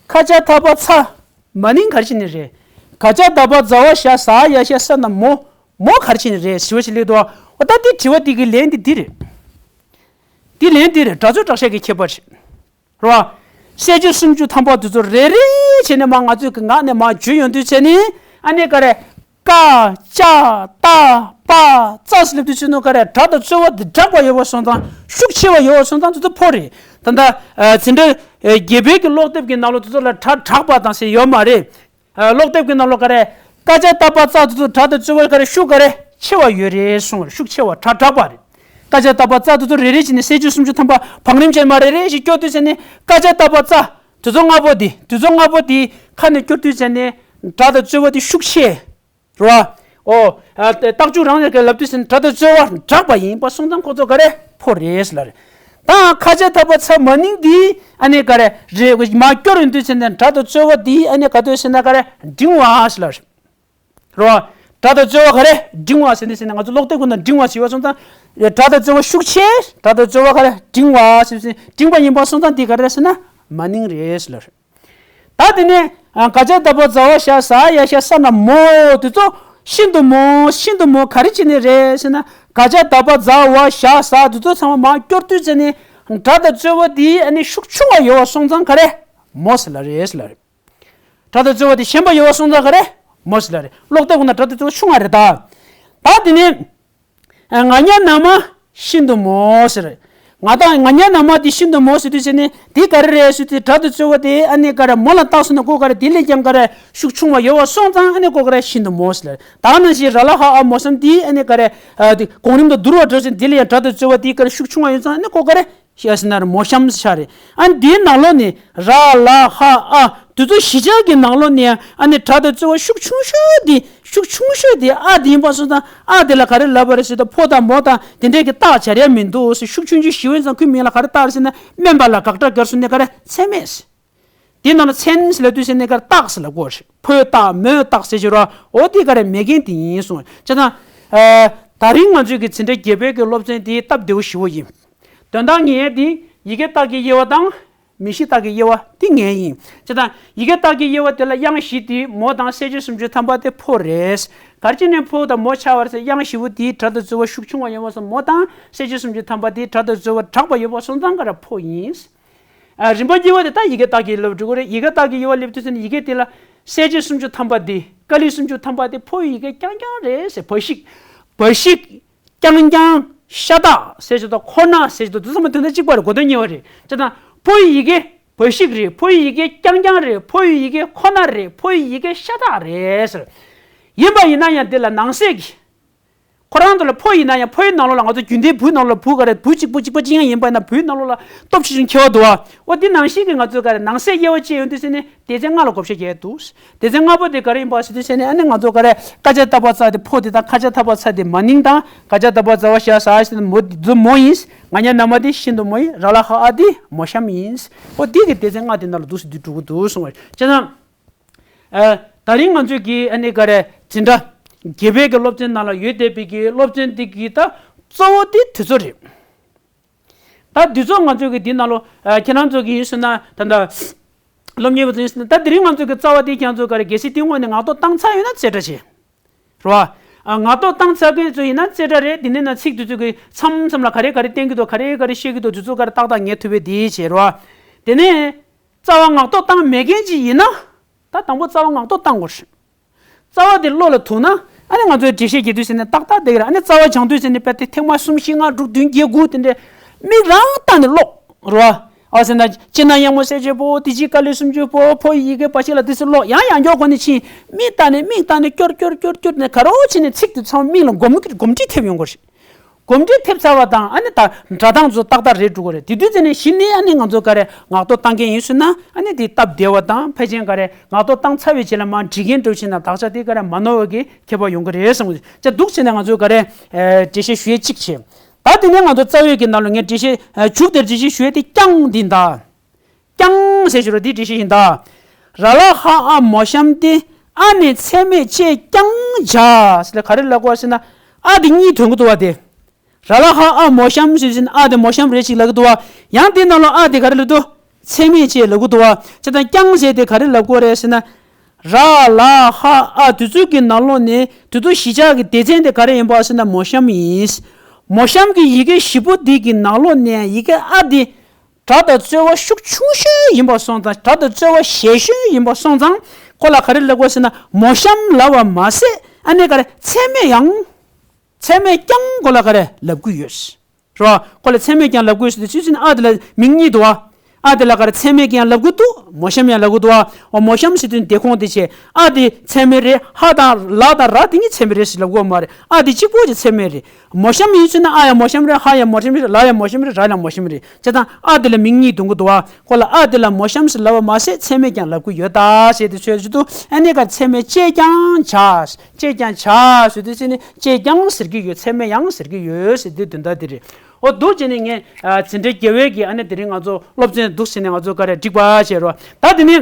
ཁ་ཅ་ཐ་པ་ཚ། མ་ནིང་ག་རེ་བྱས་ནས་རེད། ག་ཅ་ད་པ་ཛ་ཝ་ཞ་ས་ཡ་ཤ་ས་ན་མོ། མོ་ག་རེ་བྱས་ནས་རེད་ཟེར་བ་ཞིག་སླེབས་འདུག་འོ་ད་འདི་དྲི་བ་འདི་གི་ལན་འདི་འདི་རེད། འདི་ལན་འདི་རེད། སྒྲ་ཚོད་དྲག་ཤས་ཀྱི་ཁྱད་པར་རེད། རེད་བ། གསལ་བྱེད་སུམ་ཅུ་ཐམ་པ་དེ་ཚོ་རེ་རེ་བྱས་ནས་མར་ང་ཚོས་ཀྱི་ངག་ནས་མར་བརྗོད་ཡོང་དུས་ཚེ་ནི། ཨ་ནི་ག་རེ། ཀ་ཅ་ཏ་པ་ཙ་ཟེར་ལབ་དུས་ཚོད་ནོ་ག་རེ། སྒྲ་དང་རྩོལ་བ་འདི་དྲག་པ་ཡོད་པ་སོང་ཙང་། ཤུགས་ཆེ་བ་ཡོད་པ་སོང་ཙང་དེ་ཚོ་ཕོ་རེད། ད་ལྟ་ཨ་འཛིན་གྲྭ་ཨ་བརྒྱད་པའི་གི་ཀློག་དེབ་ཀྱི་ནང་ལོགས་དེ་ཚོ་ལ་སྒྲ་དྲག་པ་དང་ཟེར་ཡོད་མ་རེད། ཨ་ཀློག་དེབ་ཀྱི་ནང་ལོགས་ག་རེ། ཀ་ཅ་ཏ་པ་ཙ་དེ་ཚོ་སྒྲ་དང་རྩོལ་བ་ག་རེ། ཤུགས་ག་རེ་ཆེ་བ་ཡོད་རེད་གསུངས་རེད། ཤུགས་ཆེ་བ་སྒྲ་དྲག་པ་རེད། ཀ་ཅ་ཏ་པ་ཙ་དེ་ཚོ་རེ་རེ་བྱས་ནས་གསལ་བྱེད་སུམ་ཅུ་ཐམ་པ་བང་རིམ་ཅན་མར་རེ་རེ་བཞིན་སྐྱོར་དུས་ཚེ་ནི། ཀ་ཅ་ཏ་པ་ཙ་དེ་ཚོ་ལྔ་པོ་དེ། དེ་ཚོ་ལྔ་པོ་དེ་ཁ་ནས་སྐྱོར་དུས་ཚེ་ནི། སྒྲ་དང་རྩོལ་བ་དེ་ཤུགས་ཆེ། རེད་བ། འོ། ཨ་རྟགས་འཇུག་རང་ལས་ཀ་ལབ་དུས་ཟིན། སྒྲ་དང་རྩོལ་བ་དྲག་པ་ཡིན་པ་སོང་ཙང་ཁོ་ཚོ་ག་རེ། ཕོ་རེད་ལབ་རེད། ད་ཁ་ཅ་ཐ་པ་ཚ་མ་ནིང་འདི་ཨ་ནི་ག་རེ་རེད། མར་སྐྱོར་ཡོང་དུས་ཚེ་ནས་སྒྲ་དང་རྩོལ་བ་འདི་ཨ་ནི་ག་དུས་ཟེར་ན་ག་རེ། འབྲིང་བ་ལབ་རེད། རེད་བ། སྒྲ་དང་རྩོལ་བ་ག་རེ། འབྲིང་བ་ཟེར་ནས་ཟེར་ན་ང་ཚོ་ཀློག་དེབ་ཀུན་ན་འབྲིང་བ་ཟེར་བ་སོང་ཙང་། སྒྲ་དང་རྩོལ་བ་ཤུགས་ཆེ། སྒྲ་དང་རྩོལ་བ་ག་རེ། འབྲིང་བ་ཟེར་ཟེར། འབྲིང་བ་ཡིན་པ་སོང་ཙང་འདི་ག་རེ་ཟེར་ན་མ་ནིང་རེད་ལབ་རེད། ད་དེ་ནས་ཨ་ག་ཅ་ད་པ་ཛ་ཝ་ཞ་ས་ཡ་ཤ་ས་ན་མོ་དེ་ཚོ་ཤིན་ཏུ་མོ། ཤིན་ཏུ་མོ་ག་རེ་བྱས་ནས་རེད་ཟེར་ན། ག་ཅ་ད་པ་ཛ་ཝ་ཞ་ས་དེ་ཚོ་ཚང་མ་མར་སྐྱོར་དུས་ཙ་ནས་སྒྲ་དང་རྩོལ་བ་དེ་ཨ་ནི་ཤུགས་ཆུང་བ་ཡོད་པ་སོང་ཙང་ག་རེ། མོ་ཟེར་ལབ་རེད་ཟེར་ལབ་རེད། སྒྲ་དང་རྩོལ་བ་དེ་ཞན་པ་ཡོད་པ་སོང་ཙང་ག་རེ། མོ་ཟེར་ལབ་རེད། ཀློག་དེབ་ཀུན་ན་སྒྲ་དང་རྩོལ་བ་ཆུང་བ་རེད་ད། ད་དེ་ནས། ང་ཉ་ན་མ་ཤིན་ཏུ་མོ་ཟེར། ང་དང་ང་ཉ་ན་མ་དེ་ཤིན་ཏུ་མོ་ཟེར་དུས་ཟེར་ནས་དེ་ག་རེ་རེད་ཟེར་དུས་སྒྲ་དང་རྩོལ་བ་དེ་ཨ་ནི་ག་རེ་མོ་ལ་བཏགས་སོང་ན་ཀོ་ག་རེ་དེ་ལས་ཀྱང་ག་རེ་ཤུགས་ཆུང་བ་ཡོད་པ་སོང་ཙང་ཨ་ནི་ཀོ་ག་རེ་ཤིན་ཏུ་མོ་ཟེར་ལ། ད་ནང་བཞིན་ར་ལ་ཧ་ཨ་མོ་གཤམ་དེ་ཨ་ནི་ག་རེ་ཨ་དེ་གོང་རིམ་དུ་བསྡུར་བ་འགྲོ་ཟིན་དེ་ལས་ཡང་སྒྲ་དང་རྩོལ་བ་དེ་ག་རེ་ཤུགས་ཆུང་བ་ཡོད་ཙང་ཨ་ནི་ཀོ་ག་རེ་ཤེས་ཟིན་ན་རེ་མོ་གཤམ་ཟེར་ཤ་རེད། ཨ་ནི་དེའི་ནང་ལོགས་ནས་ར་ལ་ཧ་ཨ་དེ་ཚོ་བཞི་ཆ་གི་ནང་ལོགས་ནས་ཨ་ནི་སྒྲ་དང་རྩོལ་བ་ཤུགས་ཆུང་ཤོས་དེ། ཤུགས་ཆུང་ཤོས་དེ་ཨ་དེ་ཡིན་པ་སོང་ཙང་ཨ་དེ་ལ་ག་རེ་ལབ་པ་རེད་ཟེར་ད་ཕོ་དང་མོ་དང་དེ་འདྲས་ཀྱི་རྟགས་སྦྱར་ཡ་མི་འདུག་ཟེར། ཤུགས་ཆུང་ཆུང་ཞི་བ་ཡིན་ཙང་ཁོའི་མིང་ལ་ག་རེ་བཏགས་རེད་ཟེར་ན་དམན་པ་ལ་དགག་སྒྲ་སྦྱར་སོང་ནས་ག་རེ་མཚན་མེད་ཟེར། དེ་ནང་ལ་མཚན་ཟེར་ལབ་དུས་ཟེར་ནས་ག་རེ་རྟགས་ཟེར་ལབ་དགོས་རེད། ཕོ་རྟགས་མོའི་རྟགས་ཟེར་གྱི་རོ། འོ་དེ་ག་རེ་མེད་མཁན་དེ་ཡིན་གསུངས། བྱས་ཙང་ད་རིང་ང་ཚོའི་གི་འཛིན་གྲྭ་བརྒྱད་པའི་གི་སློབ་ཚན་དེ་སྟབས་བདེ་བོ་ཞི་བོ་ཡིན། དོན་དག་ངེས་དེ་ཡི་གེ་རྟགས་ཀྱི་དབྱེ་བ་དང་། མིང་གཞི་རྟགས་ཀྱི་དབྱེ་བ་དེ་ངེས་ཡིན། བྱས་ཙང་ཡི་གེ་རྟགས་ཀྱི་དབྱེ་བ་དེ་ལ་དབྱངས་བཞི་དེ་མོ་དང་གསལ་བྱེད་སུམ་ཅུ་ཐམ་པ་དེ་ཕོ་རེད། ག་རེ་བྱས་ནས་ཕོ་དང་མོ་ཆགས་པ་རེད་ཟེར། དབྱངས་བཞི་པོ་དེའི་སྒྲ་དང་རྩོལ་བ་ཤུགས་ཆུང་བ་ཡོད་པ་སོང་མོ་དང་གསལ་བྱེད་སུམ་ཅུ་ཐམ་པ་དེའི་སྒྲ་དང་རྩོལ་བ་དྲག་པ་ཡོད་པ་སོང་ཙང་ག་རེ་ཕོ་ཡིན། ཨ་རིམ་པ་དབྱེ་བ་དེ་ད་ཡི་གེ་རྟགས་ཀྱི་དབྱེ་བ་འགྲོ་གི་རེད། ཡི་གེ་རྟགས་ཀྱི་དབྱེ་བ་སླེབས་དུས་ཙམ་ནས་ཡི་གེ་དེ་ལ་གསལ་བྱེད་སུམ་ཅུ་ཐམ་པ་དེ་ཀ་ལི་སུམ་ཅུ་ཐམ་པ་དེ་ཕོ་ཡི་ཡི་གེ་རྐྱང་རྐྱང་རེད་ཟེར། འབའ་ཞིག་འབའ་ཞིག་རྐྱང་རྐྱང་། ཤ་སྟག་ཟེར་གྱི་དང་ཁོ་ན་ཟེར་གྱི་དང་དེ་ཚང་མ་དོན་དག་གཅིག་པ་རེད། གོ་དོན་གཉིས་པ་རེད། བྱས་ཙང་ཕོ་ཡི་ཡི་གེ་འབའ་ཞིག་རེད། ཕོ་ཡི་ཡི་གེ་རྐྱང་རྐྱང་རེད། ཕོ་ཡི་ཡི་གེ་ཁོ་ན་རེད། ཕོ་ཡི་ཡི་གེ་ཤ་སྟག་རེད་ཟེར། ཡིན་པ་ཡིན་ན་ཡང་དེ་ལ་ནང་གསེས་ཀྱི། ཁོ་རང་ཚོ་ལ་ཕོ་ཡིན་ན་ཡང་ཕོའི་ནང་ལོགས་ལ་ང་ཚོ་རྒྱུན་ལྡན་བུའི་ནང་ལོགས་ལ་བུ་ག་རེ་བུ་གཅིག་པོ་གཅིག་པ་གཅིག་རྐྱང་ཡིན་པ་ཡིན་ན་བུའི་ནང་ལོགས་ལ་སྟོབས་ཆེ་ཆུང་ཁྱད་པར་འདུག་བ། འོ་འདི་ནང་བཞིན་གྱི་ང་ཚོས་ག་རེ་ནང་གསེས་དབྱེ་བ་ཕྱེ་ཡོང་དུས་ཟེར་ནས་སྡེ་ཚན་ལྔ་ལ་བགོ་བཤའ་རྒྱག་འདུག་སྡེ་ཚན་ལྔ་པོ་དེ་ག་རེ་ཡིན་པ་ཟེར་དུས་ཟེར་ནས་ཨ་ནི་ང་ཚོ་ག་རེ་ཀ་ཅ་ཏ་པ་ཚ་དེ་ཕོ་དེ་དང་ཁ་ཅ་ཏ་པ་ཚ་དེ་མ་ནིང་དང་། ཀ་ཅ་ཏ་པ་ཛ་བ་ཞ་ས་ཨ་ཞེ་ན་མོ་དེ་མོ་ཡིན། ང་ཉ་ན་མ་དེ་ཤིན་ཏུ་མོ་ཡིན། ར་ལ་ཧ་ཨ་དེ་མོ་གཤམ་ཡིན། འོ་འདི་གི་སྡེ་ཚན་ལྔ་དེ་ནང་ལ་འདུག་སེ་འདི་འགྲོ་གི་འདུག་གསུངས་པ་བྱས་ཙང་། ཨ། ད་རིང་ང་ཚོས་ཀྱི་ཨ་ནི་ག་རེ་འཛིན་གྲྭ་བརྒྱད་པའི་གི་སློབ་ཚན་ནང་ལ་ཡོད་བསྡད་པའི་གི་སློབ་ཚན་འདི་གི་ད་གཙོ་བོ་དེ་དེ་ཚོ་རེད། ད་འདི་ཚོ་ང་ཚོས་ཀྱི་འདི་ནང་ལོ་ཨ་ཁྱེད་རང་ཚོ་གི་ཡིན་ཟེར་ན་ད་ལྟ་སློབ་གཉེར་བ་ཚོ་ཡིན་ཟེར་ན་ད་དེ་རིང་ང་ཚོས་ཀྱི་རྩ་བ་དེ་ཁྱེད་རང་ཚོ་ག་རེ་གལ་སྲིད་དེ་སྔོན་ནས་ངག་ཐོག་བཏང་ཚར་ཡོད་ན་རྩེ་གྲ་བྱེད། རེད་བ། ཨ་ངག་ཐོག་བཏང་ཚར་མཁན་ཚོ་ཡིན་ན་རྩེ་གྲ་རེད། དེ་ནས་ན་ཚིག་དེ་ཚོ་གི་མཚམས་མཚམས་ལ་ག་རེ་ག་རེ་བསྟན་གྱི་འདུག་ག་རེ་ག་རེ་བཤད་ཀྱི་འདུག་དེ་ཚོ་ག་རེ་ཏག་ཏག་ངེས་ཐུབ་པའི་དེ་བྱེད་རེད་བ། དེ་ནས། རྩ་བ་ངག་ཐོག་བཏང་མེད་མཁན་ཅིག་ཡིན་ན། ད་དང་པོ་རྩ་བ་ངག་ཐོག་བཏང་དགོས་རེད། རྩ་བ་དེ་བློ་ལ་ཐུག་ན་ཨ་ནི་ང་ཚོས་འགྲེལ་བཤད་རྒྱག་དུས་ཟེར་ནས་ཏག་ཏག་བསྡད་ཀྱི་རེད། ཨ་ནི་རྩ་བ་སྦྱང་དུས་ཟེར་ནས་དཔེ་དེ་ཐེངས་མ་གསུམ་བཞི་ལྔ་དྲུག་བདུན་བརྒྱད་དགུ་དེ་འདྲས་མིག་རང་ལྟ་ནས་ཀློག་རེད་བ། ཨ་ཟེར་ན་སྤྱིར་ན་དབྱངས་མོ་གསལ་བྱེད་ཕོ། དེ་རྗེས་ཀ་ལི་སུམ་ཅུ་ཕོ། ཕོ་ཡི་ཡི་གེ་འབའ་ཞིག་ལ་དེ་ཚོ་ཀློག་ཡང་ཡང་འགྱོག་གོ་ནས་ཕྱིན། མིག་ལྟ་ནས་མིག་ལྟ་ནས་སྐྱོར་སྐྱོར་སྐྱོར་སྐྱོར་ནས་ག་རེ་བྱས་ནས་ཚིག་དེ་ཚང་མ་མིག་ལ་གོམས་གོམས་འདྲིས་ཐེབས་ཡོང་དགོས་རེད། གོམས་འདྲིས་ཐེབས་ཚར་བ་དང་ཨ་ནི་ད་སྒྲ་གདངས་ཚོ་ཏག་ཏག་རེད་འགྲོ་གི་རེད། དེ་དུས་ཙམ་ནས་གཞི་ནས་ཨ་ནི་ང་ཚོ་ག་རེ་ངག་ཐོག་བཏང་མཁན་ཡིན་ཟེར་ན་ཨ་ནི་དེ་སྟབས་བདེ་བ་དང་ཕལ་ཆེར་ག་རེ་ངག་ཐོག་བཏང་ཚར་བའི་རྗེས་ལ་མར་འབྲི་མཁན་འདྲ་བོ་བྱས་ན་དག་ཆ་དེ་ག་རེ་མ་ནོར་བ་གི་ཁྱད་པར་ཡོང་གི་རེད་བསམ་གི་ཅག་འདུག་བྱས་ནས་ང་ཚོ་ག་རེ་འགྲེལ་བཤད་ཞུ་ཡས་གཅིག་བྱས། ད་དེ་ནས་ང་ཚོ་རྩ་བའི་གི་ནང་ལ་ངས་འགྲེལ་བཤད་མཇུག་དེར་འགྲེལ་བཤད་ཞུ་ཡས་དེ་རྐྱང་འདི་ད། རྐྱང་ཟེར་ཞུ་རོ་འདི་འགྲེལ་བཤད་ཡིན་ད། ར་ལ་ཧ་ཨ་མོ་གཤམ་སྟེ་ཨ་ནི་ཚད་མས་དཔྱད་ཀྱང་བྱ་ཟེར་ལ་ག་རེ་ལབ་དགོས་ཟེར་ན་ཨ་དེ་གཉིས་དོན་གྱི་འདུག་བ་དེ། ར་ལ་ཧ་ཨ་མོ་གཤམ་ཟེར་ཟིན་ཨ་དེ་མོ་གཤམ་རེད་ཅིག་ལབ་ཀྱི་འདུག་བ། ཡང་དེ་ནང་ལོ་ཨ་དེ་ག་རེ་ལབ་འདུག་ཚད་མས་དཔྱད་ལབ་ཀྱི་འདུག་བ། ཅི་དང་རྐྱང་ཟེར་དེ་ག་རེ་ལབ་དགོས་རེད་ཟེར་ན། ར་ལ་ཧ་ཨ་དེ་ཚོ་གི་ནང་ལོགས་ནས་དེ་ཚོ་བཞི་ཆ་གི་སྡེ་ཚན་དེ་ག་རེ་ཡིན་པ་ཟེར་ན་མོ་གཤམ་ཡིན། མོ་གཤམ་གྱི་ཡི་གེ་བཞི་པོ་འདི་གི་ནང་ལོགས་ནས་ཡི་གེ་ཨ་དེ། སྒྲ་དང་རྩོལ་བ་ཤུགས་ཆུང་ཤོས་ཡིན་པ་སོང་ཙང་། སྒྲ་དང་རྩོལ་བ་ཞན་ཤོས་ཡིན་པ་སོང་ཙང་ཁོ་ལ་ག་རེ་ལབ་དགོས་ཟེར་ན་མོ་གཤམ་ལབ་པ་མ་ཟད་ཨ་ནི་ག་རེ་ཚད་མས་ཡང་། ཚད་མས་ཀྱང་ཁོ་ལ་ག་རེ་ལབ་ཀྱི་ཡོད། རེད་བ། ཁོ་ལ་ཚད་མས་ཀྱང་ལབ་ཀྱི་ཡོད་ཟེར་དུས་ཚོད་ཟིན་ཨ་དེ་ལ་མིང་གཉིས་འདུག་བ། ཨ་དེ་ལ་ག་རེ་ཚད་མས་ཀྱང་ལབ་ཀྱི་འདུག་མོ་གཤམ་ཡང་ལབ་ཀྱི་འདུག་བ། འོ་མོ་གཤམ་ཟེར་དུས་སྡེ་ཁོངས་དེ་བྱས། ཨ་དེ་ཚད་མས་རེད། ཧ་དང་ལ་དང་ར་དེ་གཉིས་ཚད་མས་རེད་ཟེར་ལབ་ཀྱི་ཡོད་མ་རེད། ཨ་དེ་གཅིག་པོ་གཅིག་ཚད་མས་རེད། མོ་གཤམ་ཡིན་ཚུལ་ན་ཨ་ཡང་མོ་གཤམ་རེད། ཧ་ཡང་མོ་གཤམ་རེད། ལ་ཡང་མོ་གཤམ་རེད། ར་ཡང་མོ་གཤམ་རེད། བྱས་ཙང་ཨ་དེ་ལ་མིང་གཉིས་འདོན་གྱི་འདུག་བ། ཁོ་ལ་ཨ་དེ་ལ་མོ་གཤམ་ཟེར་ལབ་པ་མ་ཟད་ཚད་མས་ཀྱང་ལབ་ཀྱི་ཡོད་ད་ཟེར་དེ་ཚོད་ཅིག་འདུག་ཨ་ནི་ག་ཚད་མས་དཔྱད་ཀྱང་བྱ། དཔྱད་ཀྱང་བྱ་ཟེར་དུས་ཚེ་ནི་དཔྱད་ཀྱང་ཟེར་གྱི་ཡོད། ཚད་མས་ཡང་ཟེར་གྱི་ཡོད་ཟེར་དེ་དོན་དག་དེ་རེད། འོ་འདུག་བྱས་ནས་ངས་འཛིན་གྲྭ་བརྒྱད་པའི་གི་ཨ་ནི་དེ་རིང་ང་ཚོ་སློབ་ཚན་འདུག་ཟེར་ནས་ང་ཚོ་ག་རེ་འགྲིག་པ་བྱས་རོགས། ད་དེ་ནི།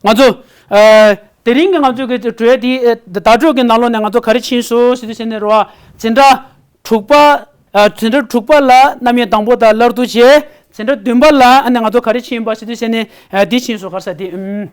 ང་ཚོ། ཨ། དེ་རིང་གི་ང་ཚོ་གི་གྲོས་དེ་ཨ་བརྡ་སྤྲོད་ཀྱི་ནང་ལོགས་ནས་ང་ཚོ་ག་རེ་ཕྱིན་སོང་ཟེར་དུས་ཟེར་ནས་རོ། འཛིན་གྲྭ་དྲུག་པ། ཨ། འཛིན་གྲྭ་དྲུག་པ་ལ་རྣམ་དབྱེ་དང་པོ་དང་སླར་བསྡུ་བྱས། འཛིན་གྲྭ་བདུན་པ་ལ་ཨ་ནི་ང་ཚོ་ག་རེ་ཕྱིན་པ་ཟེར་དུས་ཟེར་ནས་ཨ་འདི་ཕྱིན་སོང་ག་རེ་ཟེར་དེ་ཨུམ།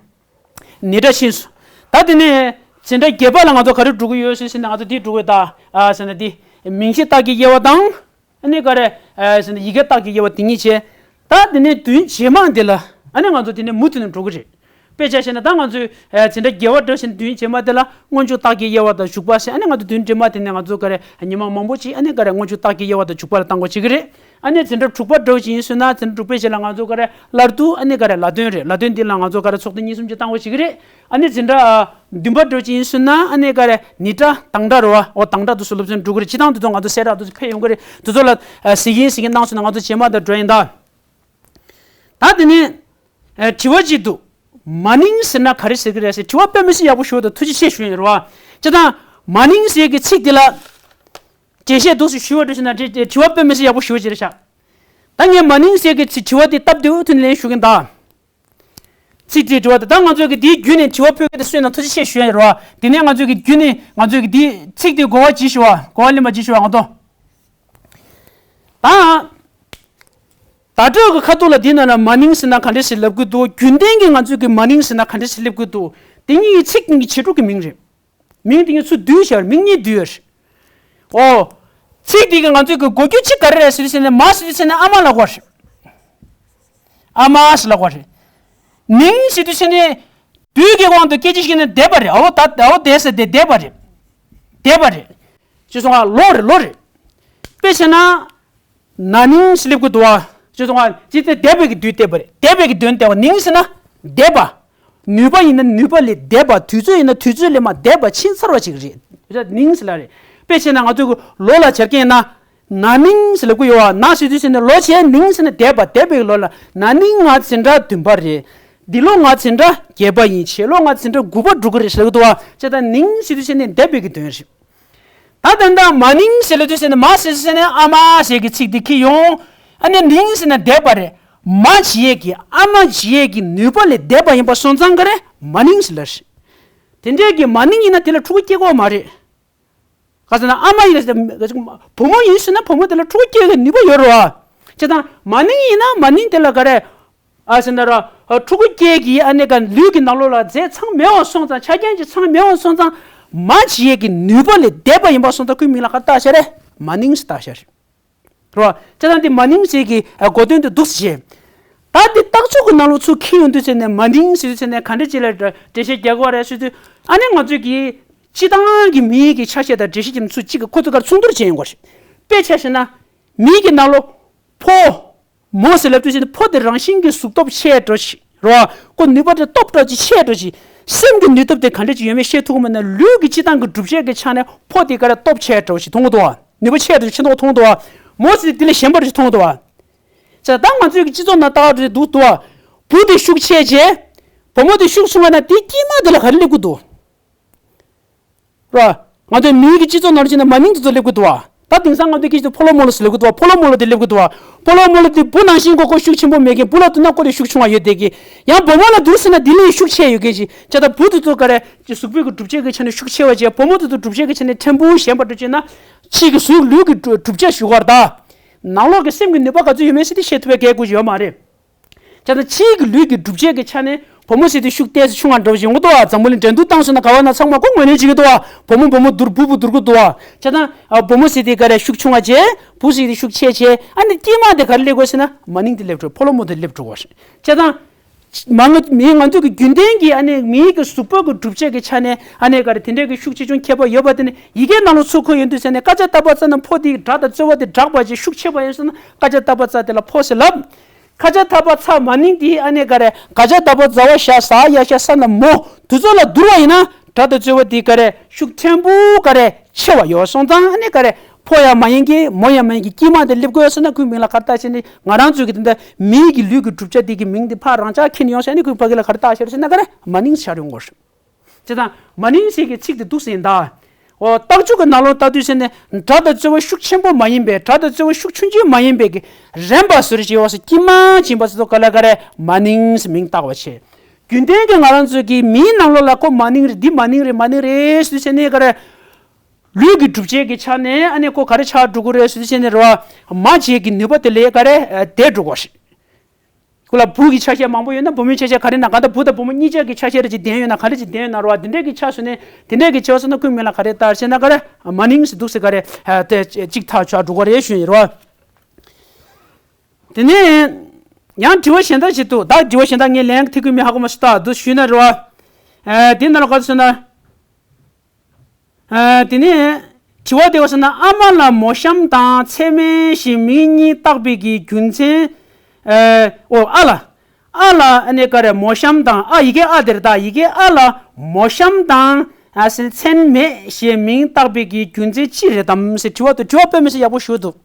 ནི་སྒྲ་ཕྱིན་སོང་། ད་དེ་ནས་འཛིན་གྲྭ་བརྒྱད་པ་ལ་ང་ཚོ་ག་རེ་འགྲོ་གི་ཡོད་ཟེར་ཟེར་ནས་ང་ཚོ་འདི་འགྲོ་གི་ཡོད་ད། ཨ་ཟེར་ན་འདི་མིང་གཞི་རྟགས་ཀྱི་དབྱེ་བ་དང་། ཨ་ནི་ག་རེ། ཨ་ཟེར་ན་ཡི་གེ་རྟགས་ཀྱི་དབྱེ་བ་དེ་གཉིས་བྱས། ད་དེ་ནས་བདུན་རྗེས་མ་འདི་ལ་ཨ་ནི་ང་ཚོ་དེ་ནས་མུ་མཐུད་ནས་འགྲོ་གི་རེད། དཔེ་ཆ་བཤད་ན་ད་ང་ཚོས་ཨ་འཛིན་གྲྭ་བརྒྱད་པ་འདྲ་བཞིན་བདུན་རྗེས་མ་དེ་ལ་སྔོན་འཇུག་རྟགས་ཀྱི་དབྱེ་བ་དང་འཇུག་པ་ཟེར། ཨ་ནི་ང་ཚོ་བདུན་རྗེས་མ་དེ་ནས་ང་ཚོ་ག་རེ་ཉི་མ་མང་པོ་ཅིག་ཨ་ནི་ག་རེ་སྔོན་འཇུག་རྟགས་ཀྱི་དབྱེ་བ་དང་འཇུག་པ་ལ་བཏང་དགོས་བྱེད་ཀྱི་རེད། ཨ་ནི་འཛིན་གྲྭ་དྲུག་པ་འདྲ་བཞིན་ཡིན་ཟེར་ན་འཛིན་གྲྭ་དྲུག་པའི་རྗེས་ལ་ང་ཚོ་ག་རེ་སླར་བསྡུ་ཨ་ནི་ག་རེ་ལ་དོན་རེད། ལ་དོན་འདི་ལ་ང་ཚོ་ག་རེ་ཚོགས་ཐེངས་གཉིས་གསུམ་ཅིག་བཏང་དགོས་བྱེད་ཀྱི་རེད། ཨ་ནི་འཛིན་གྲྭ་ཨ་བདུན་པ་འདྲ་བཞིན་ཡིན་ཟེར་ན་ཨ་ནི་ག་རེ་ཉིས་སྒྲ་དང་སྒྲ་རེད་བ། འོ་དང་སྒྲ་དུ་སུ་སློབ་ཚན་འགྲོ་གི་རེད། སྤྱིར་བཏང་དུ་ང་ཚོ་གསལ་བསྒྲགས་དུ་ཕེབས་ཡོང་གི་རེད། དུ་ཚོ་ལ་ཨ་གཟིགས་ཡིན་གཟིགས་ཡིན་གནང་སོང་ན་ང་ཚོ་རྗེས་མ་དང་འགྲོ་ཡིན་ད། ད་དེ་ནས་ཨ་དྲི་བ་གཅིག་འདུག་མ་ནིང་ཟེར་ན་ག་རེ་ཟེར་གི་རེད་ཟེར། དྲི་བ་དཔེ་མི་སྲིད་ཡག་པོ་ཞུ་བ་དང་ཐུགས་རྗེ་ཆེ་ཞུ་ཡིན་རེད་བ། སྤྱིར་བཏང་མ་ནིང་ཟེར་གི་ཚིག་འདི་ལ་འགྲེལ་བཤད་འདུག་སེ་ཞུ་བ་འགྲོ་ཞིག་ན་དྲི་དྲི་བ་དཔེ་མི་སྲིད་ཡག་པོ་ཞུ་བ་ཅིག་རེད་ཤག་ད་ངས་མ་ནིང་ཟེར་གི་ཚིག་དྲི་བ་དེ་སྟབས་བདེ་བོ་ཐོག་ནས་ལན་ཞུ་གི་ཡིན་ད། ཚིག་དེའི་དྲི་བ་དེ་ད་ང་ཚོས་ཀྱི་དེའི་བརྒྱུད་ནས་དྲི་བ་ཕུལ་གི་དེ་སུས་ན་ཐུགས་རྗེ་ཆེ་ཞུ་ཡ་ཡོད་རེད་བ། དེ་ནས་ང་ཚོས་ཀྱི་བརྒྱུད་ནས་ང་ཚོས་ཀྱི་དེའི་ཚིག་དེའི་གོ་བ་ཇི་ཞུ་བ་གོ་བ་ལེན་པ་ཇི་ཞུ་བ་ང་ཚོ། ད། བརྡ་སྤྲོད་ཀྱི་ཁ་ཐུག་ལ་དེའི་ནང་ལ་མ་ནིང་ཟེར་ན་ག་འདྲ་ཞིག་ལབ་ཀྱི་འདུག་རྒྱུན་ལྡན་གྱི་ང་ཚོས་ཀྱི་མ་ནིང་ཟེར་ན་ག་འདྲ་ཞིག་སླེབས་ཀྱི་འདུག་དེ་གཉིས་ཀྱི་ཚིག་གཉིས་ཀྱི་བྱེད་སྒྲུབ་ཀྱི་མིང་རེད། མིང་དེ་གཉིས་ཚུར་བསྡུས་བྱས་པ་རེད། མིང་གཉིས་བསྡུས་པ་རེད། ཨོ། ཚིག་དེ་གི་ང་ཚོས་ཀྱི་གོ་རྒྱུ་གཅིག་ག་རེ་རེད་ཟེར་དུས་ཟེར་ནས་མ་ཟེར་དུས་ཟེར་ནས་ཨ་མ་ལབ་དགོས་རེད། ཨ་མ་ཟེར་ལབ་དགོས་རེད། ནིང་ཟེར་དུས་ཟེར་ནས་དུས་ཀྱི་དབང་དུ་སྐད་ཅིག་ཞིག་ནས་འདས་པ་རེད། ཨ་བོ་ད་ཨ་བོ་འདས་ཟེར་དེ་འདས་པ་རེད། འདས་པ་རེད། ཅེས་སོང་ང་ལོ་རེད་ལོ་རེད། དཔེ་བྱས་ན། ན་ནིང་ཞེས་སླེབས་ཀྱི་འདུག་བ། ཅེས་སོང་ང་ཇི་སྟེ་འདས་པའི་གི་དུས་འདས་པ་རེད། འདས་པའི་གི་དོན་འདས་པ་ནིང་ཟེར་ན། འདས་པ། ནུས་པ་ཡིན་ན་ནུས་པ་ལས་འདས་པ། དུས་ཚོད་ཡིན་ན་དུས་ཚོད་ལས་མ་འདས་པ་ཕྱིན་ཚར་བ་ཅིག་རེད། ནིང་ཟེར་ལ་རེད། དཔེ་བྱས་ན་ང་ཚོ་གི་ལོ་ལ་སྦྱར་མཁན་ཡིན་ན། ན་ནིང་ཟེར་ལབ་ཀྱི་ཡོད་བ། ན་ཟེར་དུས་ཟེར་ནས་ལོ་བྱས། ནིང་ཟེར་ན་འདས་པ། འདས་པའི་ལོ་ལ་ན་ནིང་ང་འཛིན་གྲྭ་བདུན་པ་རེད། འདི་ལོ་ང་འཛིན་གྲྭ་བརྒྱད་པ་ཡིན། ཕྱི་ལོ་ང་འཛིན་གྲྭ་དགུ་པ་འགྲོ་གི་རེད་ཟེར་གི་འདུག་བ། བྱས་ཙང་ནིང་ཟེར་དུས་ཟེར་ནས་འདས་པའི་གི་དོན་རེད། ད་དོན་དག་མ་ནིང་ཟེར་ལབ་དུས་ཟེར་ནས་མ་ཟེར་ཟེར་ནས་ཨ་མ་ཟེར་གི་ཚིག་འདི་ཁྱེར་ཡོང་། ཨ་ནི་ནིང་ཟེར་ན་འདས་པ་རེད། མ་བྱེད་ཡས་ཀྱི་ཨ་མ་བྱེད་ཡས་ཀྱི་ནུས་པ་ལས་འདས་པ་ཡིན་པ་སོང་ཙང་ག་རེ་མ་ནིང་ཟེར་ལ་རེད། དེ་འདྲས་ཀྱི་མ་ནིང་ཡིན་ན་དེ་ལ་ཕྲུ་གུ་སྐྱེ་གོ་མ་རེད། ག་ཟེར་ན་ཨ་མ་ཡིན་ཟེར་བུ་མོ་ཡིན་ཟེར་ན་བུ་མོ་དེ་ལ་ཕྲུ་གུ་སྐྱེ་གི་ནུས་པ་ཡོད་རེད་བ། བྱས་ཙང་མ་ནིང་ཡིན་ན་མ་ནིང་དེ་ལ་ག་རེ། ཨ་ཟེར་ན་ར། ཕྲུ་གུ་སྐྱེ་གི་ཨ་ནི་ག་ལུས་ཀྱི་ནང་ལོགས་ལ་རྫས་ཚང་མེད་པ་སོང་ཙང་། ཆ་རྐྱེན་ཅིག་ཚང་མེད་པ་སོང་ཙང་། མ་བྱེད་ཡས་ཀྱི་ནུས་པ་ལས་འདས་པ་ཡིན་པ་སོང་ཙང་ཁོའི་མིང་ལ་ག་རེ་བཏགས་བཞག་རེད། མ་ནིང་ཟེར་བཏགས་བཞག་རེད། རེད་བ། བྱས་ཙང་དེ་མ་ནིང་ཟེར་གི་གོ་དོན་དེ་འདུག་སེ་བྱས། ད་དེ་རྟགས་འཇུག་གི་ནང་ལོགས་ཚུར་འཁྱེར་ཡོང་དུས་ཟེར་ནས་མ་ནིང་ཟེར་དུས་ཟེར་ནས་ག་འདྲ་ཅིག་ལ་འགྲེལ་བཤད་རྒྱག་དགོས་རེད་ཟེར་དུས། ཨ་ནི་ང་ཚོས་ཀྱི་སྤྱིར་བཏང་གི་མིང་གི་ཆ་ཤས་དང་འགྲེལ་བཤད་ཀྱི་ཚུལ་གཅིག་གི་ཁོ་ཚོ་གར་མཚུངས་བསྡུར་བྱས་ཡོང་དགོས་རེད། དཔེ་ཆ་བཞག་ན། མིང་གི་ནང་ལོགས་ཕོ། མོ་ཟེར་ལབ་དུས་ཕོ་དེ་རང་བཞིན་གྱི་གཟུགས་སྟོབས་ཆེ་འགྲོ་ཞིག་རོ། ཁོ་ནུས་པ་དེ་སྟོབས་འདྲ་ཅིག་ཆེ་འགྲོ་ཞིག་སེམས་ཀྱི་ནུས་སྟོབས་དེ་ག་འདྲ་ཅིག་ཡོད་མེད་ཤེས་ཐུབ་ཀྱི་མེད་ན། ལུས་ཀྱི་སྤྱི་བཏང་གི་གྲུབ་ཆ་གི་ཆ་ནས་ཕོ་དེ་ག་རེ་སྟོབས་ཆེ་འགྲོ་ཞིག་མཐོང་གི་འདུག་བ། ནུས་པ་ཆེ་འགྲོ་ཞིག་ཆེ་མཐོང་གི་འདུག་བ། མོ་ཟེར་དེ་ལས་ཞན་པ་འདྲ་ཞིག་མཐོང་གི་འདུག་བ། ཅེས་ད་ང་ཚོའི་གི་སྤྱི་ཚོགས་ནང་ལྟ་བ་འདྲ་འདུག་འདུག་བ། བུ་དེ་ཤུགས་ཆེ་བྱས། བུ་མོ་དེ་ཤུགས་ཆུང་བ་ན་དེ་དཀྱིལ་མ་དེ་ལ་ག་རེ་སླེབས་ཀྱི་འདུག་ར། ང་ཚོའི་མིའི་གི་སྤྱི་ཚོགས་ནང་ལ་ཕྱིན་ན་མ་ནིང་དེ་ཚོ་སླེབས་ཀྱི་འདུག་བ། ད་དེང་སང་ང་ཚོའི་སྐད་ཆ་དེ་ཕོ་ལོ་མོ་ལོ་ཟེར་སླེབས་ཀྱི་འདུག་བ། ཕོ་ལོ་མོ་ལོ་དེ་སླེབས་ཀྱི་འདུག་བ། ཕོ་ལོ་མོ་ལོ་དེ་བུ་ནང་བཞིན་ཁོ་ཁོ་ཤུགས་ཆེན་པོ་མེད་མཁན། བུ་ལ་བསྡུར་ན་ཁོ་དེ་ཤུགས་ཆུང་བ་ཡོད་བསྡད་མཁན། ཡང་བུ་མོ་ལ་བསྡུར་ཟེར་ན་དེ་ལས་ཤུགས་ཆེ་ཡོད་མཁན་ཞིག་བྱས་ཙང་བུ་དེ་ཚོ་ག་རེ་ཅིག་གཟུགས་པོའི་གི་གྲུབ་ཆ་གི་ཆ་ནས་ཤུགས་ཆེ་བ་བྱས། བུ་མོ་དེ་ཚོ་གྲུབ་ཆ་གི་ཆ་ནས་ཕྲན་བུ་ཞན་པ་འདྲ་བྱས་ན། ཕྱིའི་གི་གཟུགས་ལུས་ཀྱི་གྲུབ་ཆ་ཞུ་གར་ད། ནང་ལོགས་ཀྱི་སེམས་ཀྱི་ནུས་པ་ག་ཚོད་ཡོད་མེད་ཟེར་དེ་ཤེས་ཐུབ་པའི་སྐད་ཁུ་ཡོད་མ་རེད། བྱས་ཙང་ཕྱིའི་གི་ལུས་ཀྱི་གྲུབ་ཆ་གི་ཆ་ནས་བུ་མོ་ཟེར་དེ་ཤུགས་ཏོག་ཙམ་ཆུང་བ་འདྲ་བོ་ཞིག་ཡོང་གི་འདུག་བ། འཛམ་བུ་གླིང་འགྲན་བསྡུར་བཏང་སོང་ན་ག་བ་ན་ཚང་མ་ཁོ་ངོས་ལེན་བྱེད་ཀྱི་འདུག་བ། བུ་མོ་བུ་མོ་བསྡུར། བུ་བུ་བསྡུར་གི་འདུག་བ། བྱས་ཙང་བུ་མོ་ཟེར་དེ་ག་རེ་ཤུགས་ཆུང་བ་བྱས། བུ་ཟེར་དེ་ཤུགས་ཆེ་བྱས། ཨ་ནི་དཀྱིལ་མ་དེ་ག་རེ་སླེབས་དགོས་ཟེར་ན་མ་ནིང་དེ་སླེབས་འགྲོ། ཕོ་ལོ་མོ་དེ་སླེབས་འགྲོ་བ། བྱས་ཙང་། མ་ང་མི་ང་ཚོ་གི་རྒྱུན་ལྡན་གྱི་ཨ་ནི་མིའི་གི་གཟུགས་པོ་གི་གྲུབ་ཆ་གི་ཆ་ནས་ཨ་ནི་ག་རེ་དེ་འདྲའི་གི་ཤུགས་ཆེ་ཆུང་ཁྱད་པར་ཡོད་པ་དེ་ནི་ཡི་གེ་ནང་ལ་ཚུར་འཁོར་ཡོང་དུས་ཟེར་ནས་ཀ་ཅ་ཏ་པ་ཙ་ན་ཕོ་དེ་སྒྲ་དང་རྩོལ་བ་དེ་དྲག་པ་ཅིག་ཤུགས་ཆེ་བ་ཡོད་ཟེར་ན་ཀ་ཅ་ཏ་པ་ཙ་དེ་ལ་ཕོ་ཟེར་ལབ། ཀ་ཅ་ཏ་པ་ཚ་མ་ནིང་དེ་ཨ་ནི་ག་རེ་ག་ཅ་ཏ་པ་ཛ་བ་ཞ་ཟ་ཡ་ཤ་ས་ན་མོ་དེ་ཚོ་ལ་བསྡུར་བ་ཡིན་ན། སྒྲ་དང་རྩོལ་བ་དེ་ག་རེ་ཤུགས་ཕྲན་བུ་ག་རེ་ཆེ་བ་ཡོད་སོང་ཙང་། ཨ་ནི་ག་རེ་ཕོ་ཡང་མ་ཡིན་གྱི་མོ་ཡང་མ་ཡིན་གྱི་དཀྱིལ་མ་དེ་སླེབས་དགོས་ཟེར་ན་ཁོའི་མིང་ལ་ག་རེ་བཏགས་ཟེར་ནི། ང་རང་ཚོའི་གི་དེ་འདྲ་མིའི་གི་ལུས་ཀྱི་གྲུབ་ཆ་དེ་གི་མིང་དེ་ཕར་རང་འཇགས་འཁྱེར་ཡོང་ཟེར་ནི། ཁོའི་ཕ་གི་ལ་ག་རེ་བཏགས་ཤར་ཟེར་ན་ག་རེ་མ་ནིང་ཟེར་ཡོང་གོ། བྱས་ཙང་མ་ནིང་ཟེར་གི་ཚིག་དེ་འདུག་ཟེར་ཡིན་ད། འོ་རྟགས་འཇུག་གི་ནང་ལོགས་ལྟ་དུས་ཟེར་ནི་སྒྲ་དང་རྩོལ་བ་ཤུགས་ཆེན་པོ་མ་ཡིན་པའི། སྒྲ་དང་རྩོལ་བ་ཤུགས་ཆུང་ཆུང་མ་ཡིན་པའི་གི་རན་པ་བཟོ་རེ་བྱེད་པ་སོགས་དཀྱིལ་མ་ཕྱིན་པ་ཚོ་ག་ལ་ག་རེ་མ་ནིང་ཟེར་མིང་བཏགས་པ་བྱས། རྒྱུན་ལྡན་གྱི་ང་རང་ཚོའི་གི་མིའི་ནང་ལོགས་ལ་ཁོ་མ་ནིང་རེད། འདི་མ་ནིང་རེད། མ་ནིང་རེད་ཟེར་ནས་ག་རེ། ལུས་ཀྱི་གྲུབ་ཆའི་གི་ཆ་ནས་ཨ་ནི་ཁོ་ག་རེ་ཆགས་འགྲོ་གི་རེད་ཟེར་ནས་རེད་བ། མ་བྱེད་ཀྱི་ནུས་པ་དེ་ལས་ག་རེ་འདས་འགྲོ་གི་རེད། ཁོ་ལ་བུ་གི་ཆ་ཤས་མང་པོ་ཡོད་ན་བུ་མོའི་ཆ་ཤས་ག་རེ་ན་ག་ད་བུ་དང་བུ་མོ་གཉིས་ཆ་གི་ཆ་ཤས་རེ་ཅིག་ལྡན་ཡོད་ན་ག་རེ་ཅིག་ལྡན་ཡོད་ན་རེད་བ། དེ་འདྲའི་གི་ཆ་བཟོས་ནས་དེ་འདྲའི་གི་ཆ་བཟོས་ན་ཁོའི་མིང་ལ་ག་རེ་བཏགས་ཟེར་ན་ག་རེ་མ་ནིང་ཟེར་འདུག་ཟེར་ག་རེ་དེ་གཅིག་ཐག་ཆོད་འགྲོ་གི་རེད་ཞུ་ཡིན་རེད་བ། དེ་ནས་ ཡང་དྲི་བ་གཞན་དག་ཅིག་འདུག་ད་དྲི་བ་གཞན་དག་ངས་ལན་ཐེག་གི་མི་ཧ་གོ་མ་སོང་། ད་འདུག་ཞུས་ན་རེད་བ། ཨ་དེ་ནང་ལ་ག་ཚོད་ཟེར་ན། ཨ་དེ་ནས་དྲི་བ་དེ་བ་ཟེར་ན། ཨ་མ་ལ་མོ་གཤམ་དང་ཚད་མེད་ཞེས་མིང་གཉིས་བཏགས་པའི་གི་རྒྱུ་མཚན། ཨ་ཨོ་ཨ་ལ། ཨ་ལ་ཨ་ནི་ག་རེ་མོ་གཤམ་དང་། ཨ་ཡི་གེ་ཨ་དེ་རེད། ད་ཡི་གེ་ཨ་ལ་མོ་གཤམ་དང་ཨ་ཟེར་ཚད་མེད་ཞེས་མིང་བཏགས་པའི་གི་རྒྱུ་མཚན་ཅི་རེད་དམ་ཟེར་དྲི་བ་འདུག་དྲི་བ་དཔེ་མི་སྲིད་ཡག་པོ་ཞུ་འདུག་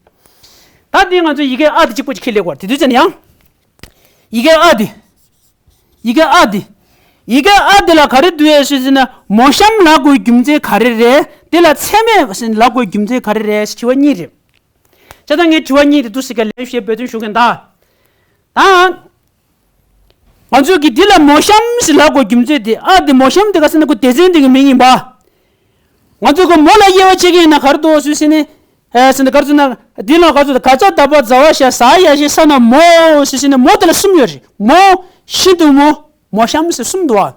ད་འདི་ང་ཚོ་ཡི་གེ་ཨ་དེ་གཅིག་པོ་ཅིག་ཁས་ལེན་དགོས་རེད། དེ་དུས་ཙམ་ནས་ཡང་ཡི་གེ་ཨ་དེ། ཡི་གེ་ཨ་དེ། ཡི་གེ་ཨ་དེ་ལ་ག་རེ་འདུག་ཨེ་ཞུས་ཟེར་ན། མོ་གཤམ་ལབ་དགོས་རྒྱུ་མཚན་ག་རེ་རེད། དེ་ལ་ཚད་མེད་ཟེར་ལབ་དགོས་རྒྱུ་མཚན་ག་རེ་རེད་ཟེར་དྲི་བ་གཉིས་རེད། བྱས་ཙང་ངས་དྲི་བ་གཉིས་དེ་འདུག་སེ་ག་ལན་ཞུས་འབད་བརྩོན་ཞུ་གིན་གདའ། ད་ང་ཚོས་ཀྱི་འདི་ལ་མོ་གཤམ་ཟེར་ལབ་དགོས་རྒྱུ་མཚན་དེ། ཨ་དེ་མོ་གཤམ་དེ་ག་ཟེར་ན་ཁོ་སྡེ་ཚན་དེ་གི་མིང་ཡིན་པ། ང་ཚོ་གི་མོ་ལ་དབྱེ་བ་ཕྱེ་གི་ཡིན་ན་ག་རེ་འདུག་ཟེར་ཟེར་ནས། ཨེ་ཟེར་ནས་ག་རེ་ཟེར་ན། འདི་ལ་ག་ཚོད་ག་ཅ་ད་པ་ཛ་ཝ་ཞ་ཟ་ཡ་ཞེ་ས་ན་མོ་ཟེར་ཟེར་ནས་མོ་དེ་ལ་གསུམ་ཡོད་རེད། མོ། ཤིན་ཏུ་མོ། མོ་གཤམ་ཟེར་གསུམ་འདུག་ཨ།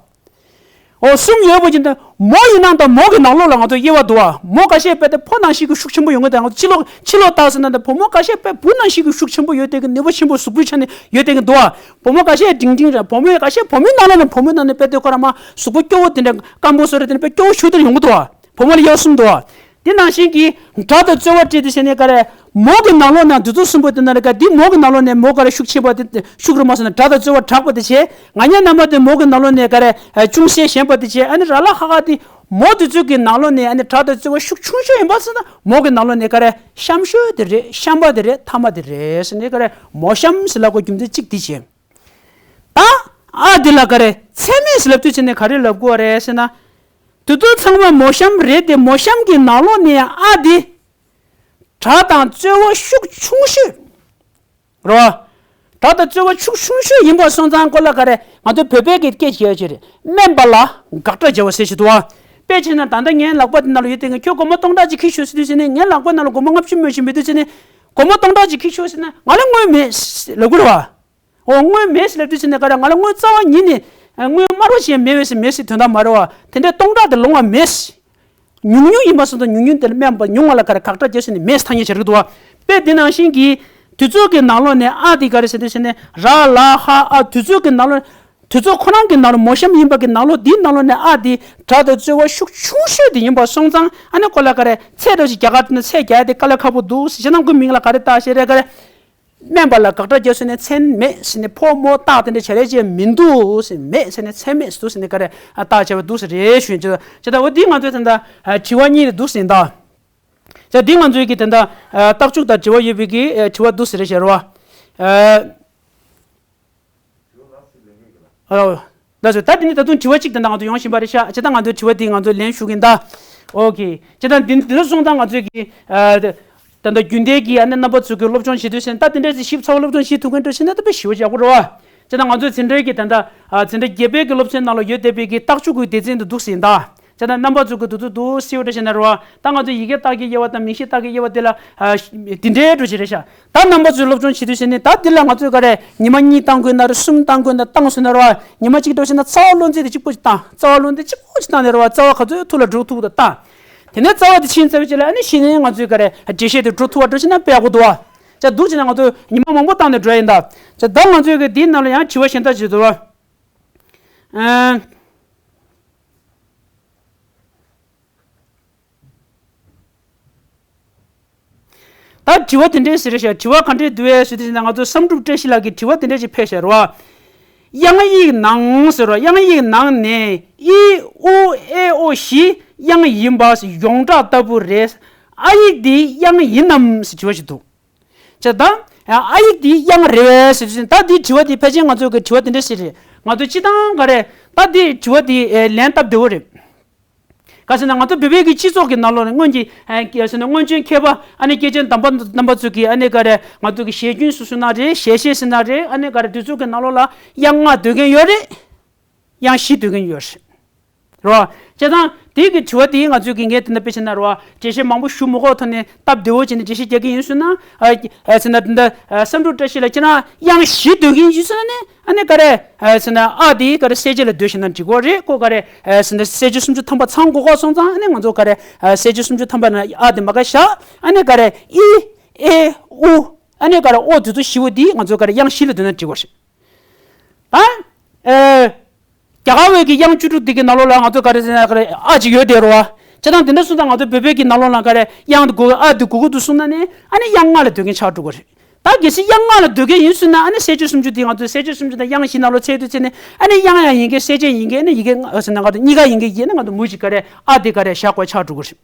འོ་གསུམ་ཡོད་པ་ཅིག་འདི་མོ་ཡིན་ནང་དང་མོ་གི་ནང་ལོགས་ལ་ང་ཚོ་དབྱེ་བ་འདུག་ཨ། མོ་ཁ་ཤས་དཔེ་དེ་ཕོ་ནང་བཞིན་གྱི་ཤུགས་ཆེན་པོ་ཡོང་གི་འདུག་ང་ཚོ་ཕྱི་ལོགས་ཕྱི་ལོགས་ལྟ་ཟེར་ན་འདི་བུ་མོ་ཁ་ཤས་དཔེ་བུ་ནང་བཞིན་གྱི་ཤུགས་ཆེན་པོ་ཡོད་དེ་གི་ནུས་པ་ཆེན་པོ་གཟུགས་པོའི་ཆ་ནས་ཡོད་དེ་གི་འདུག་ཨ། བུ་མོ་ཁ་ཤས་འབྲིང་འབྲིང་རེད། བུ་མོ་ཁ་ཤས་བུ་མོའི་ནང་ལོགས་ནས་བུ་མོའི་ནང་ནས་དཔེ་དེ་ཁོ་རང་མ་གཟུགས་པོ་སྐྱོ་བོ་དེ་འདྲ་སྐམ་པོ་བཟོ་རེད། དེ་འདྲ་དཔེ་སྐྱོ་བོ་ཞུ་དེར་ཡོང་གི་འདུག་ཨ། བུ་མོ་ལ་ཡག་གསུམ་འདུག་ཨ། དེ་ནང་བཞིན་གྱི་སྒྲ་དང་རྩོལ་བ་སྤྲད་དེ་བྱས་ནས་ག་རེ། མོ་གི་ནང་ལོགས་ན་འདི་ཚོ་གསུམ་པོ་དེ་ན་རེ་ག་འདི་མོ་གི་ནང་ལོགས་ནས་མོ་ག་རེ་ཤུགས་ཆེ་བ་དེ་ཤུགས་རུ་མ་སོང་ན་སྒྲ་དང་རྩོལ་བ་དྲག་པ་དེ་བྱས། ང་ཉ་རྣམ་པ་དེ་མོ་གི་ནང་ལོགས་ནས་ག་རེ་ཅུང་ཟད་ཞན་པ་དེ་བྱས། ཨ་ནི་ར་ལ་ཧ་ཧ་དེ་མོ་དེ་ཚོ་གི་ནང་ལོགས་ནས་ཨ་ནི་སྒྲ་དང་རྩོལ་བ་ཤུགས་ཆུང་ཤོས་ཡིན་པ་སོང་ན་མོ་གི་ནང་ལོགས་ནས་ག་རེ་གཤམ་ཤོས་དེ་རེད། གཤམ་པ་དེ་རེད། ཐ་མ་དེ་རེད་ཟེར་ནས་ག་རེ་མོ་གཤམ་ཟེར་ལབ་དགོས་རྒྱུ་མཚན་གཅིག་དེ་བྱས། ད་ཨ་དེ་ལ་ག་རེ་ཚད་མེད་ཟེར་ལབ་དུས་ཚེ་ནས་ག་རེ་ལབ་དགོས་རེད་ཟེར་ན། དེ་ཚོ་ཚང་མ་མོ་གཤམ་རེད་དེ། མོ་གཤམ་གྱི་ནང་ལོགས་ནས་ཨ་དེ་སྒྲ་དང་རྩོལ་བ་ཤུགས་ཆུང་ཤོས་རེད་བ། སྒྲ་དང་རྩོལ་བ་ཤུགས་ཆུང་ཤོས་ཡིན་པ་སོང་ཙང་ཁོ་ལ་ག་རེ་ང་ཚོ་བོད་པའི་གི་སྐད་ཆ་ཡོད་ཅིག་རེད། དམན་པ་ལ་དགག་སྒྲ་བྱ་བ་ཟེར་ཞིག་འདུག་བ། དཔེ་བྱས་ན་ད་ལྟ་ངའི་ལག་པ་དེ་ནང་ལ་ཡོད་དེ་ངས་ཁྱོད་སྒོར་མོ་སྟོང་ཕྲག་ཅིག་འཁྱེར་ཤོག་ཟེར་དུས་ཚེ་ནས་ངའི་ལག་པ་ནང་ལ་སྒོར་མོ་ལྔ་བཅུ་མོ་ཞིག་མེད་དུས་ཚེ་ནས་སྒོར་མོ་སྟོང་ཕྲག་ཅིག་འཁྱེར་ཤོག་ཟེར་ན་ང་ལ་དངུལ་མེད་ལབ་དགོས་རེད་བ། འོ་དངུལ་མེད་ཟེར་ལབ་དུས་ཙམ་ནས་ག་རེ་ང་ལ་དངུལ་རྩ་བ་ཉིད་ནས་དངུལ་དམར་བ་ཞིག་མེད་པས་ཟེར་མེད་ཟེར་དོན་དག་མ་རེད་བ། དེ་འདྲའི་སྟོང་ཕྲག་དེ་ལོང་བ་མེད། ཉུང་ཉུང་ཡིན་པ་སོང་ཙང་ཉུང་ཉུང་དེ་ལ་དམན་པ་ཉུང་བ་ལ་ག་རེ་དགག་སྒྲ་བྱས་ཟེར་ནས་མེད་ཐ་སྙད་བྱེད་རིགས་འདུག་བ། དཔེ་དེ་ནང་བཞིན་གྱི་དུས་ཚོད་ཀྱི་ནང་ལོགས་ནས་ཨ་དེ་ག་རེ་ཟེར་དུས་ཟེར་ནས་ར་ལ་ཧ་ཨ་དུས་ཚོད་ཀྱི་ནང་ལོགས་དུས་ཚོད་ཁོ་རང་གི་ནང་ལོགས་མོ་གཤམ་ཡིན་པ་གི་ནང་ལོགས་འདིའི་ནང་ལོགས་ནས་ཨ་དེ་སྒྲ་དང་རྩོལ་བ་ཤུགས་ཆུང་ཤོས་དེ་ཡིན་པ་སོང་ཙང་ཨ་ནི་ཁོ་ལ་ག་རེ་ཚད་འདྲ་ཞིག་རྒྱག་ག་དེ་ནས་ཚད་རྒྱག་ཡ་དེ་དཀའ་ལས་ཁག་པོ་འདུག་ཟེར་ཞེ་ནང་ཁོའི་མིང་ལ་ག་རེ་བཏགས་ཤེས་རེད་ག་རེ། དམན་པ་ལ་དགག་སྒྲ་བརྒྱབ་ཟེར་ནས་ཚད་མེད་ཟེར་ནས་ཕོ་མོ་རྟགས་དེ་འདྲ་བྱ་རེ་བྱས་མི་འདུག་ཟེར། མེད་ཟེར་ནས་ཚད་མེད་ཟེར་འདུག་ཟེར་ནས་ག་རེ་ཨ་རྟགས་བྱས་པ་འདུག་ཟེར་རེད་ཞུ་ཡིན་ཅི། ད་འོ་འདི་ང་ཚོའི་ད་ལྟ་དྲི་བ་གཉིས་རེ་འདུག་ཟེར་ཡིན་ད། ད་འདི་ང་ཚོའི་གི་ད་ལྟ་རྟགས་འཇུག་དང་འབྲེལ་བ་ཡོད་པའི་གི་དྲི་བ་འདུག་ཟེར་རེད་ཤག་རེད་བ། ཨ། ལགས་སོ། ད་དེ་ནི་ད་དུང་དྲི་བ་གཅིག་དེ་འདྲ་ང་ཚོ་ཡོང་བཞིན་པ་རེད་ཤག་བྱས་ཙང་ང་ཚོའི་དྲི་བ་དེ་ང་ཚོས་ལན་ཞུ་གིན་ད། ཨོ་ཁེ། བྱས་ཙང་འདི་འདི་འདྲ་སོང་ཙང་ང་ཚོས་ཀྱི་ཨ། ད་ལྟ་རྒྱུན་ལྡན་གྱི་ཨ་ནི་རྣམ་པ་ཚོ་གི་སློབ་སྦྱོང་བྱེད་དུས་ཟེར་ན་ད་དེ་འདྲ་ཞིག་ཞིབ་ཚགས་པ་སློབ་སྦྱོང་བྱེད་ཐུབ་མཁན་འདྲ་ཞིག་ན་ད་དཔེ་ཞེ་པོ་ཡག་པོ་རེད་བ། བྱས་ཙང་ང་ཚོས་འཛིན་གྲྭའི་གི་ད་ལྟ་ཨ། འཛིན་གྲྭ་བརྒྱད་པའི་གི་སློབ་ཚན་ནང་ལ་ཡོད་བསྡད་པའི་གི་རྟགས་འཇུག་གི་སྡེ་ཚན་དུ་འདུག་ཟེར་ཡིན་ད། བྱས་ཙང་རྣམ་པ་ཚོ་གི་འདུག་འདུག་འདུག་ཟེར་བ་འདྲ་བྱས་ན་རེད་བ། ད་ང་ཚོ་ཡི་གེ་རྟགས་ཀྱི་དབྱེ་བ་དང་མིང་གཞི་རྟགས་ཀྱི་དབྱེ་བ་དེ་ལ་ཨ། འདི་འདྲའི་འགྲོ་བྱེད་རེད་ཤག་ད་རྣམ་པ་ཚོས་སློབ་སྦྱོང་བྱེད་དུས་ཟེར་ནས་ད་འདི་ལ་ང་ཚོས་ག་རེ་ཉི་མ་གཉིས་བཏང་དགོས་ན་རེད། གསུམ་བཏང་དགོས་ན་བཏང་སོང་ན་རེད་བ། ཉི་མ་གཅིག་འགྲོ་བྱས་ན་རྩ་བ་བློ་འཛིན་དེ་གཅིག་པོ་ཅིག་བཏང་། རྩ་བ་བློ་འཛིན་གཅིག་པོ་ཅིག་བཏང་ནས་རེད་བ། རྩ་བ་ག་ཚོད་ཐུག་ལ་འགྲོ་ཐུབ་ད་བཏང་། དེ་ནས་རྩ་བ་དེ་ཕྱིན་ཚར་བའི་རྗེས་ལ་ཨ་ནི་གཞི་ནས་ང་ཚོས་ག་རེ་འགྲེལ་བཤད་དེ་འགྲོ་ཐུབ་པ་འགྲོ་བྱས་ན་དཔེ་ཡག་པོ་འདུག་བ། ཅག་འདུག་བྱས་ན་ང་ཚོ་ཉི་མ་མང་པོ་བཏང་ནས་འགྲོ་ཡ་ཡིན་ད། ཅག་ད་ང་ཚོས་གི་དེའི་ནང་ལ་ཡང་དྲི་བ་གཞན་དག་ཅིག་འདུག་བ། ཨ། ད་དྲི་བ་དེ་འདྲའི་ཟེར་ཤག་དྲི་བ་ག་འདྲའི་འདུག་ཨེ་ཟེར་དུས་ན་ང་ཚོ་བསམ་གྲུབ་བཀྲ་ཤིས་ལགས་ཀྱིས་དྲི་བ་དེ་འདྲ་ཞིག་ཕེབས་ཤག་རེད་བ། དབྱངས་ཡིག་ནང་ཟེར་བ། དབྱངས་ཡིག་ནང་ནས་ཨི་ཨུ་ཨེ་ཨོ་བཞི་དབྱངས་ཡིན་པ་ཡོངས་གྲགས་ལྟ་བུ་རེད། ཨ་ཡིག་འདི་དབྱངས་ཡིན་ནམ་ཟེར་དྲི་བ་ཞིག་འདུག་ཅེས་དང་། ཨ་ཡིག་འདི་དབྱངས་རེད་བས་ཟེར་དུས་ད་འདི་དྲི་བ་འདི་ཕལ་ཆེར་ང་ཚོ་གི་དྲི་བ་དེ་འདྲ་ཞིག་རེད། ང་ཚོ་སྤྱི་བཏང་ག་རེ་ད་འདི་དྲི་བ་འདི་ལན་སྟབས་བདེ་བོ་རེད། ག་ཟེར་ན་ང་ཚོ་བོད་པའི་གི་སྤྱི་ཚོགས་ཀྱི་ནང་ལོགས་ནས་སྔོན་གྱི་ཨ་ཟེར་ན་སྔོན་བྱོན་མཁས་པ་ཨ་ནི་སྐྱེས་ཆེན་དམ་པ་རྣམ་པ་ཚོ་གིས་ཨ་ནི་ག་རེ་ང་ཚོ་གི་ཞལ་རྒྱུན་སོ་སོ་ན་རེད། ཞལ་བཞེས་ཟེར་ན་རེད། ཨ་ནི་ག་རེ་དེ་ཚོ་གི་ནང་ལོགས་ལ་དབྱངས་ལྔ་འདོད་མཁན་ཡོད་རེད། དབྱངས་བཞི་འདོད་མཁན་ཡོད་རེད། རེད་བ། བྱས་ཙང་དེ་གི་དྲི་བ་དེ་ང་ཚོས་གི་ངས་དེ་འདྲ་དཔེ་བྱས་ན་རེད་བ། འགྲེལ་བཤད་མང་པོ་ཞུ་མི་དགོས་ཐོག་ནས་སྟབས་བདེ་བོ་བྱས་ནས་འགྲེལ་བཤད་རྒྱག་གི་ཡིན་ཟེར་ན། ཨ་ཟེར་ན་དེ་འདྲ་བསམ་གྲུབ་བཀྲ་ཤིས་ལགས་ཁྱེད་རང་དབྱངས་བཞི་འདོད་མཁན་ཡིན་ཟེར་ན་ནི། ཨ་ནི་ག་རེ་ཟེར་ན་ཨ་དེ་ག་རེ་གསལ་བྱེད་ལ་སྡོད་བཞིན་ན་འགྲིག་གོ་རེད། ཁོ་ག་རེ་ཟེར་ན་གསལ་བྱེད་སུམ་ཅུ་ཐམ་པ་ཚང་དགོས་ག་སོང་ཙང་། ཨ་ནི་ང་ཚོ་ག་རེ་གསལ་བྱེད་སུམ་ཅུ་ཐམ་པ་ན་ཨ་དེ་མ་ག་བཞག་ཨ་ནི་ག་རེ་ཨི་ཨེ་ཨུ་ ཨ་ནི་ག་རེ་ཨོ་དེ་ཚོ་བཞི་བོ་དེ་ང་ཚོ་ག་རེ་དབྱངས་བཞི་ལ་འདོད་ན་འགྲིག་པ་རེད། ད་ཨེ། རྒྱ་གར་བའི་གི་དབྱངས་བཅུ་དྲུག་འདི་གི་ནང་ལོགས་ལ་ང་ཚོ་ག་རེ་ཟེར་ན་ག་རེ་ཨ་ཅིག་ཡོད་དེ་རེད་བ། བྱས་ཙང་དེ་འདྲ་སོང་ཙང་ང་ཚོ་བོད་པའི་གི་ནང་ལོགས་ལ་ག་རེ་དབྱངས་དེ་དགོས་ཨ་དེ་དགོས་ཀྱི་འདུག་གསུངས་ན་ནི་ཨ་ནི་དབྱངས་ལྔ་ལ་འདོད་མཁན་ཆགས་འགྲོ་གི་རེད། ད་གལ་སྲིད་དབྱངས་ལྔ་ལ་འདོད་མཁན་ཡིན་ཟེར་ན་ཨ་ནི་གསལ་བྱེད་སུམ་ཅུ་དེ་ང་ཚོས་གསལ་བྱེད་སུམ་ཅུ་དང་དབྱངས་བཞི་ནང་ལོགས་ཚད་དུས་ཚེ་ནི་ཨ་ནི་དབྱངས་ཡང་ཡིན་གྱི་གསལ་བྱེད་ཡིན་གྱི་ཨ་ནི་ཡི་གེ་ལྔ་ཟེར་ན་ང་ཚོ་གཉིས་ཀ་ཡིན་གྱི་ཡིན་ན་ང་ཚོ་མུ་ཅིག་ག་རེ་ཨ་དེ་ག་རེ་བཞག་དགོས་ཆགས་འགྲོ་གི་རེད།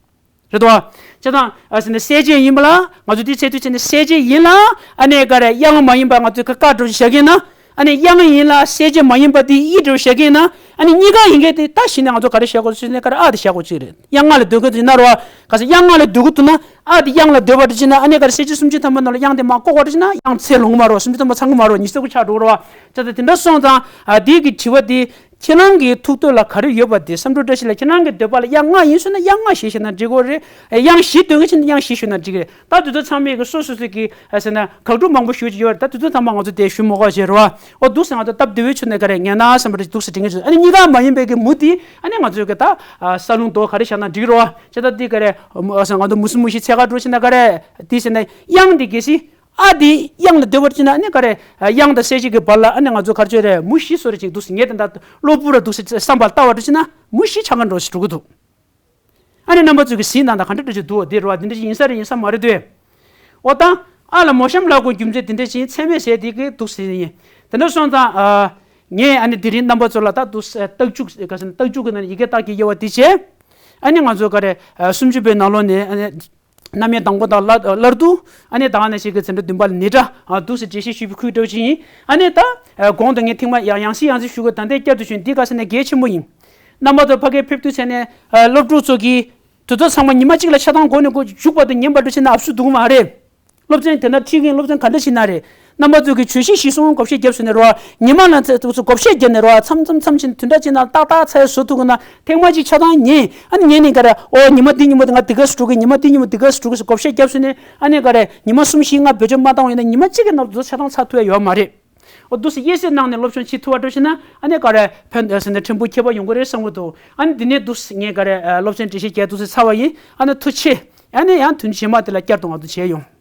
རེད་དོ། བྱས་ཙང་ཨ་ཟེར་ན་གསལ་བྱེད་ཡིན་པ་ལ་ང་ཚོ་དེ་ཚད་དུས་ཚེ་ནི་གསལ་བྱེད་ཡིན་ལ་ཨ་ནི་ག་རེ་དབྱངས་མ་ཡིན་པ་ང་ཚོས་ཀ་ཀ་འགྲོ་བཞག་གི་ན། ཨ་ནི་དབྱངས་ཡིན་ལ་གསལ་བྱེད་མ་ཡིན་པ་དེ་ཨི་འགྲོ་བཞག་གི་ན། ཨ་ནི་གཉིས་ཀ་ཡིན་གྱི་དེ་ད་གཞི་ནས་ང་ཚོ་ག་རེ་བཞག་དགོས་ཚུལ་ནས་ག་རེ་ཨ་དེ་བཞག་དགོས་ཚུལ་རེད། དབྱངས་ལྔ་ལ་འདོད་དགོས་ཚུལ་ན་རོ། ག་ཚོད་དབྱངས་ལྔ་ལ་འདོད་དགོས་ཐུག་ན་ཨ་དེ་དབྱངས་ལ་འདོད་པ་འདྲ་བྱས་ན་ཨ་ནི་ག་རེ་གསལ་བྱེད་སུམ་ཅུ་ཐམ་པ་ནང་ལ་དབྱངས་དེ་མ་བཀོག་པ་འདྲ་བྱས་ན་དབྱངས་ཚད་ལོང་གི་མ་རོ། སུམ་ཅུ་ཐམ་པ་ཚང་གི་མ་རོ། ཉི་ཤུ་རྩ་དགུ་ཆགས་འགྲོ་གི་རོ། བྱས་ཙང་དེ་འདྲ་སོང་ཙང་ཨ་དེ་གི་དྲི་བ་དེ། ཁྱེད་རང་གི་ཐུགས་འདོད་ལ་ག་རེ་ཡོད་པ་དེ་བསམ་འགྲུབ་བཀྲ་ཤིས་ལགས། ཁྱེད་རང་གི་འདོད་པ་ལ་དབྱངས་ལྔ་ཡིན་ཟེར་ན་དབྱངས་ལྔ་ཞེས་བཤད་ན་འགྲིག་གི་རེད། དབྱངས་བཞི་འདོད་མཁན་ཞིག་ན་དབྱངས་བཞི་ཞུས་ན་འགྲིག་གི་རེད། ད་དེ་ཚོ་ཚང་མས་གི་སོ་སོ་སོ་གི་ཟེར་ན་དགག་སྒྲུབ་མང་པོ་ཞུ་གི་ཡོད་རེད། ད་དེ་ཚོ་ཚང་མ་ང་ཚོ་དེ་ཞུ་མ་དགོས་བྱས་རོ། འོ་འདུག་ཟེར་ང་ཚོ་སྟབས་བདེ་བའི་ཆོས་ནས་ག་རེ་ངན་ན་བསམ་པ་རེད། འདུག་ཟེར་དྲན་གི་ཡོད། ཨ་ནི་གཉིས་ཀ་མ་ཡིན་པའི་གི་མུ་དེ་ཨ་ནི་ང་ཚོས་གི་ད་ས་ལུང་དོ་ག་རེ་བཞག་ན་འགྲིག་གི་རོ། བྱས་ད་དེ་ག་རེ་ང་ཚོ་མུ་སི་མུ་ཤི་ཚད་ག་འགྲོ་ཕྱིན་ན་ག་རེ་དེ་ཟེར་ན་དབྱངས་དེ་གལ་སྲིད། ཨ་དེ་དབྱངས་ལ་འདོད་པར་བྱས་ན་ཨ་ནི་ག་རེ། དབྱངས་དང་གསལ་བྱེད་ཀྱི་བར་ལ་ཨ་ནི་ང་ཚོ་ག་རེ་བྱས་རེད། མུ་བཞི་བཟོ་རེ་ཅིག་འདུག་ཟེར། ངས་དེ་འདྲ་གློ་བུར་ར་འདུག་ཟེར་བསམ་པར་ལྟ་བ་འདྲ་བྱས་ན་མུ་བཞི་ཆགས་ཀྱི་འགྲོ་ཞིག་འགྲོ་གི་འདུག་ཨ་ནི་རྣམ་པ་ཚོས་ཀྱི་གཟིགས་གནང་དང་ག་འདྲ་འདྲ་ཅིག་འདུག་དེ་རེད་བ། དེ་འདྲ་ཅིག་ཡིན་ས་རེད་ཡིན་ས་མ་རེད་དེ། འོ་ད་ཨ་ལ་མོ་གཤམ་ལ་གོ་རྒྱུ་མཚན་དེ་འདྲ་ཅིག་ཚད་མེད་ཟེར་དེ་གི་འདུག་ཟེར་ཡིན། དེ་འདྲ་སོང་ཙང་ཨ་ངས་ཨ་ནི་དེ་རིང་རྣམ་པ་ཚོ་ལ་ད་འདུག་ཟེར་རྟགས་འཇུག་ག་ཟེར་རྟགས་འཇུག་གི་ནང་ནས་ཡི་གེ་རྟགས་ཀྱི་དབྱེ་བ་དེ་བྱས། ཨ་ནི་ང་ཚོ་ག་རེ་སུམ་ཅུ་པའི་ནང་ལོགས་ནས་ཨ་ནི། རྣམ་དབྱེ་དང་པོ་དང་བླ་བླར་དུ། ཨ་ནི་ད་ག་ནང་བཞིན་གྱི་ཚན་ཁྲ་བདུན་པ་ལ་ནི་སྒྲ་འདུག་ཟེར་འགྲེལ་བཤད་ཞུས་པའི་ཁུལ་འདྲ་བོ་ཅིག་ཡིན། ཨ་ནི་ད་གོང་དུ་ངས་ཐེངས་མ་ཡང་ཡང་སེ་ཡང་སེ་ཞུ་དགོས། ད་ལྟའི་བསྐྱར་དུ་ཞུ་ཡིན། འདི་ག་ཟེར་ན་གལ་ཆེན་པོ་ཡིན། རྣམ་པ་ཚོ་ཕ་གིར་ཕེབས་དུས་ཚེ་ནས་སློབ་ཕྲུག་ཚོ་གིས་དེ་ཚོ་ཚང་མ་ཉི་མ་གཅིག་ལ་ཆ་ཚང་གོ་ནས་གོ་བཅུག་པ་དང་ཉན་པ་འདྲ་བྱས་ན་ཨབ་སུ་འདུག་མ་རེད། སློབ་ཚན་དེ་འདྲ་ཁྲིད་གིན་སློབ་ཚན་ག་འདྲ་བྱེད་ན་རེད། རྣམ་པ་ཚོས་ཀྱི་བརྗོད་གཞི་གཞིར་བཟུང་བགོ་བཤའ་བརྒྱབ་སོང་ནས་རོ། ཉི་མ་ལ་ཚེ་ཚོ་བགོ་བཤའ་བརྒྱབ་ནས་རོ། མཚམས་མཚམས་མཚམས་ཕྱིན་དུས་འདྲ་ཅིག་ན་ཏག་ཏག་ཚར་བཟོ་ཐུབ་ཀྱི་ན་ཐེངས་མ་གཅིག་ཆ་ཚང་ཉན། ཨ་ནི་ཉན་ནས་ག་རེ་ཨོ་ཉི་མ་འདི་ཉིན་མོ་དེ་ང་འདི་ག་སུ་འགྲོ་གི། ཉི་མ་འདི་ཉིན་མོ་འདི་ག་སུ་འགྲོ་གི་ཟེར་བགོ་བཤའ་བརྒྱབ་སོང་ནས་ཨ་ནི་ག་རེ་ཉི་མ་གསུམ་བཞི་ལྔ་བེད་སྤྱོད་མ་བཏང་བ་ཡིན་ན་ཉི་མ་གཅིག་གི་ནང་དུ་ཆ་ཚང་ཚར་ཐུབ་ཡ་ཡོད་མ་རེད། ཨོ་འདུག་སེ་དབྱེ་གསེས་གནང་ནས་སློབ་སྦྱོང་བྱེད་ཐུབ་པ་འགྲོ་ཕྱིན་ན་ཨ་ནི་ག་རེ་ཕན་ཟེར་ན་ཕྲན་བུ་ཁྱད་པར་ཡོང་གི་རེད་བསམ་གི་འདུག་ཨ་ནི་འདི་ནས་འདུག་སེ་ངས་ག་རེ་སློབ་ཚན་འགྲེལ་བཤད་རྒྱག་འདུག་སེ་ཚར་བ་ཡིན། ཨ་ནི་ཐུགས་རྗེ་ཆེ། ཨ་ནི་ཡང་དུས་རྗེས་མ་དེ་ལ་བསྐྱར་དུ་ང་ཚོ་མཇལ་ཡོང་།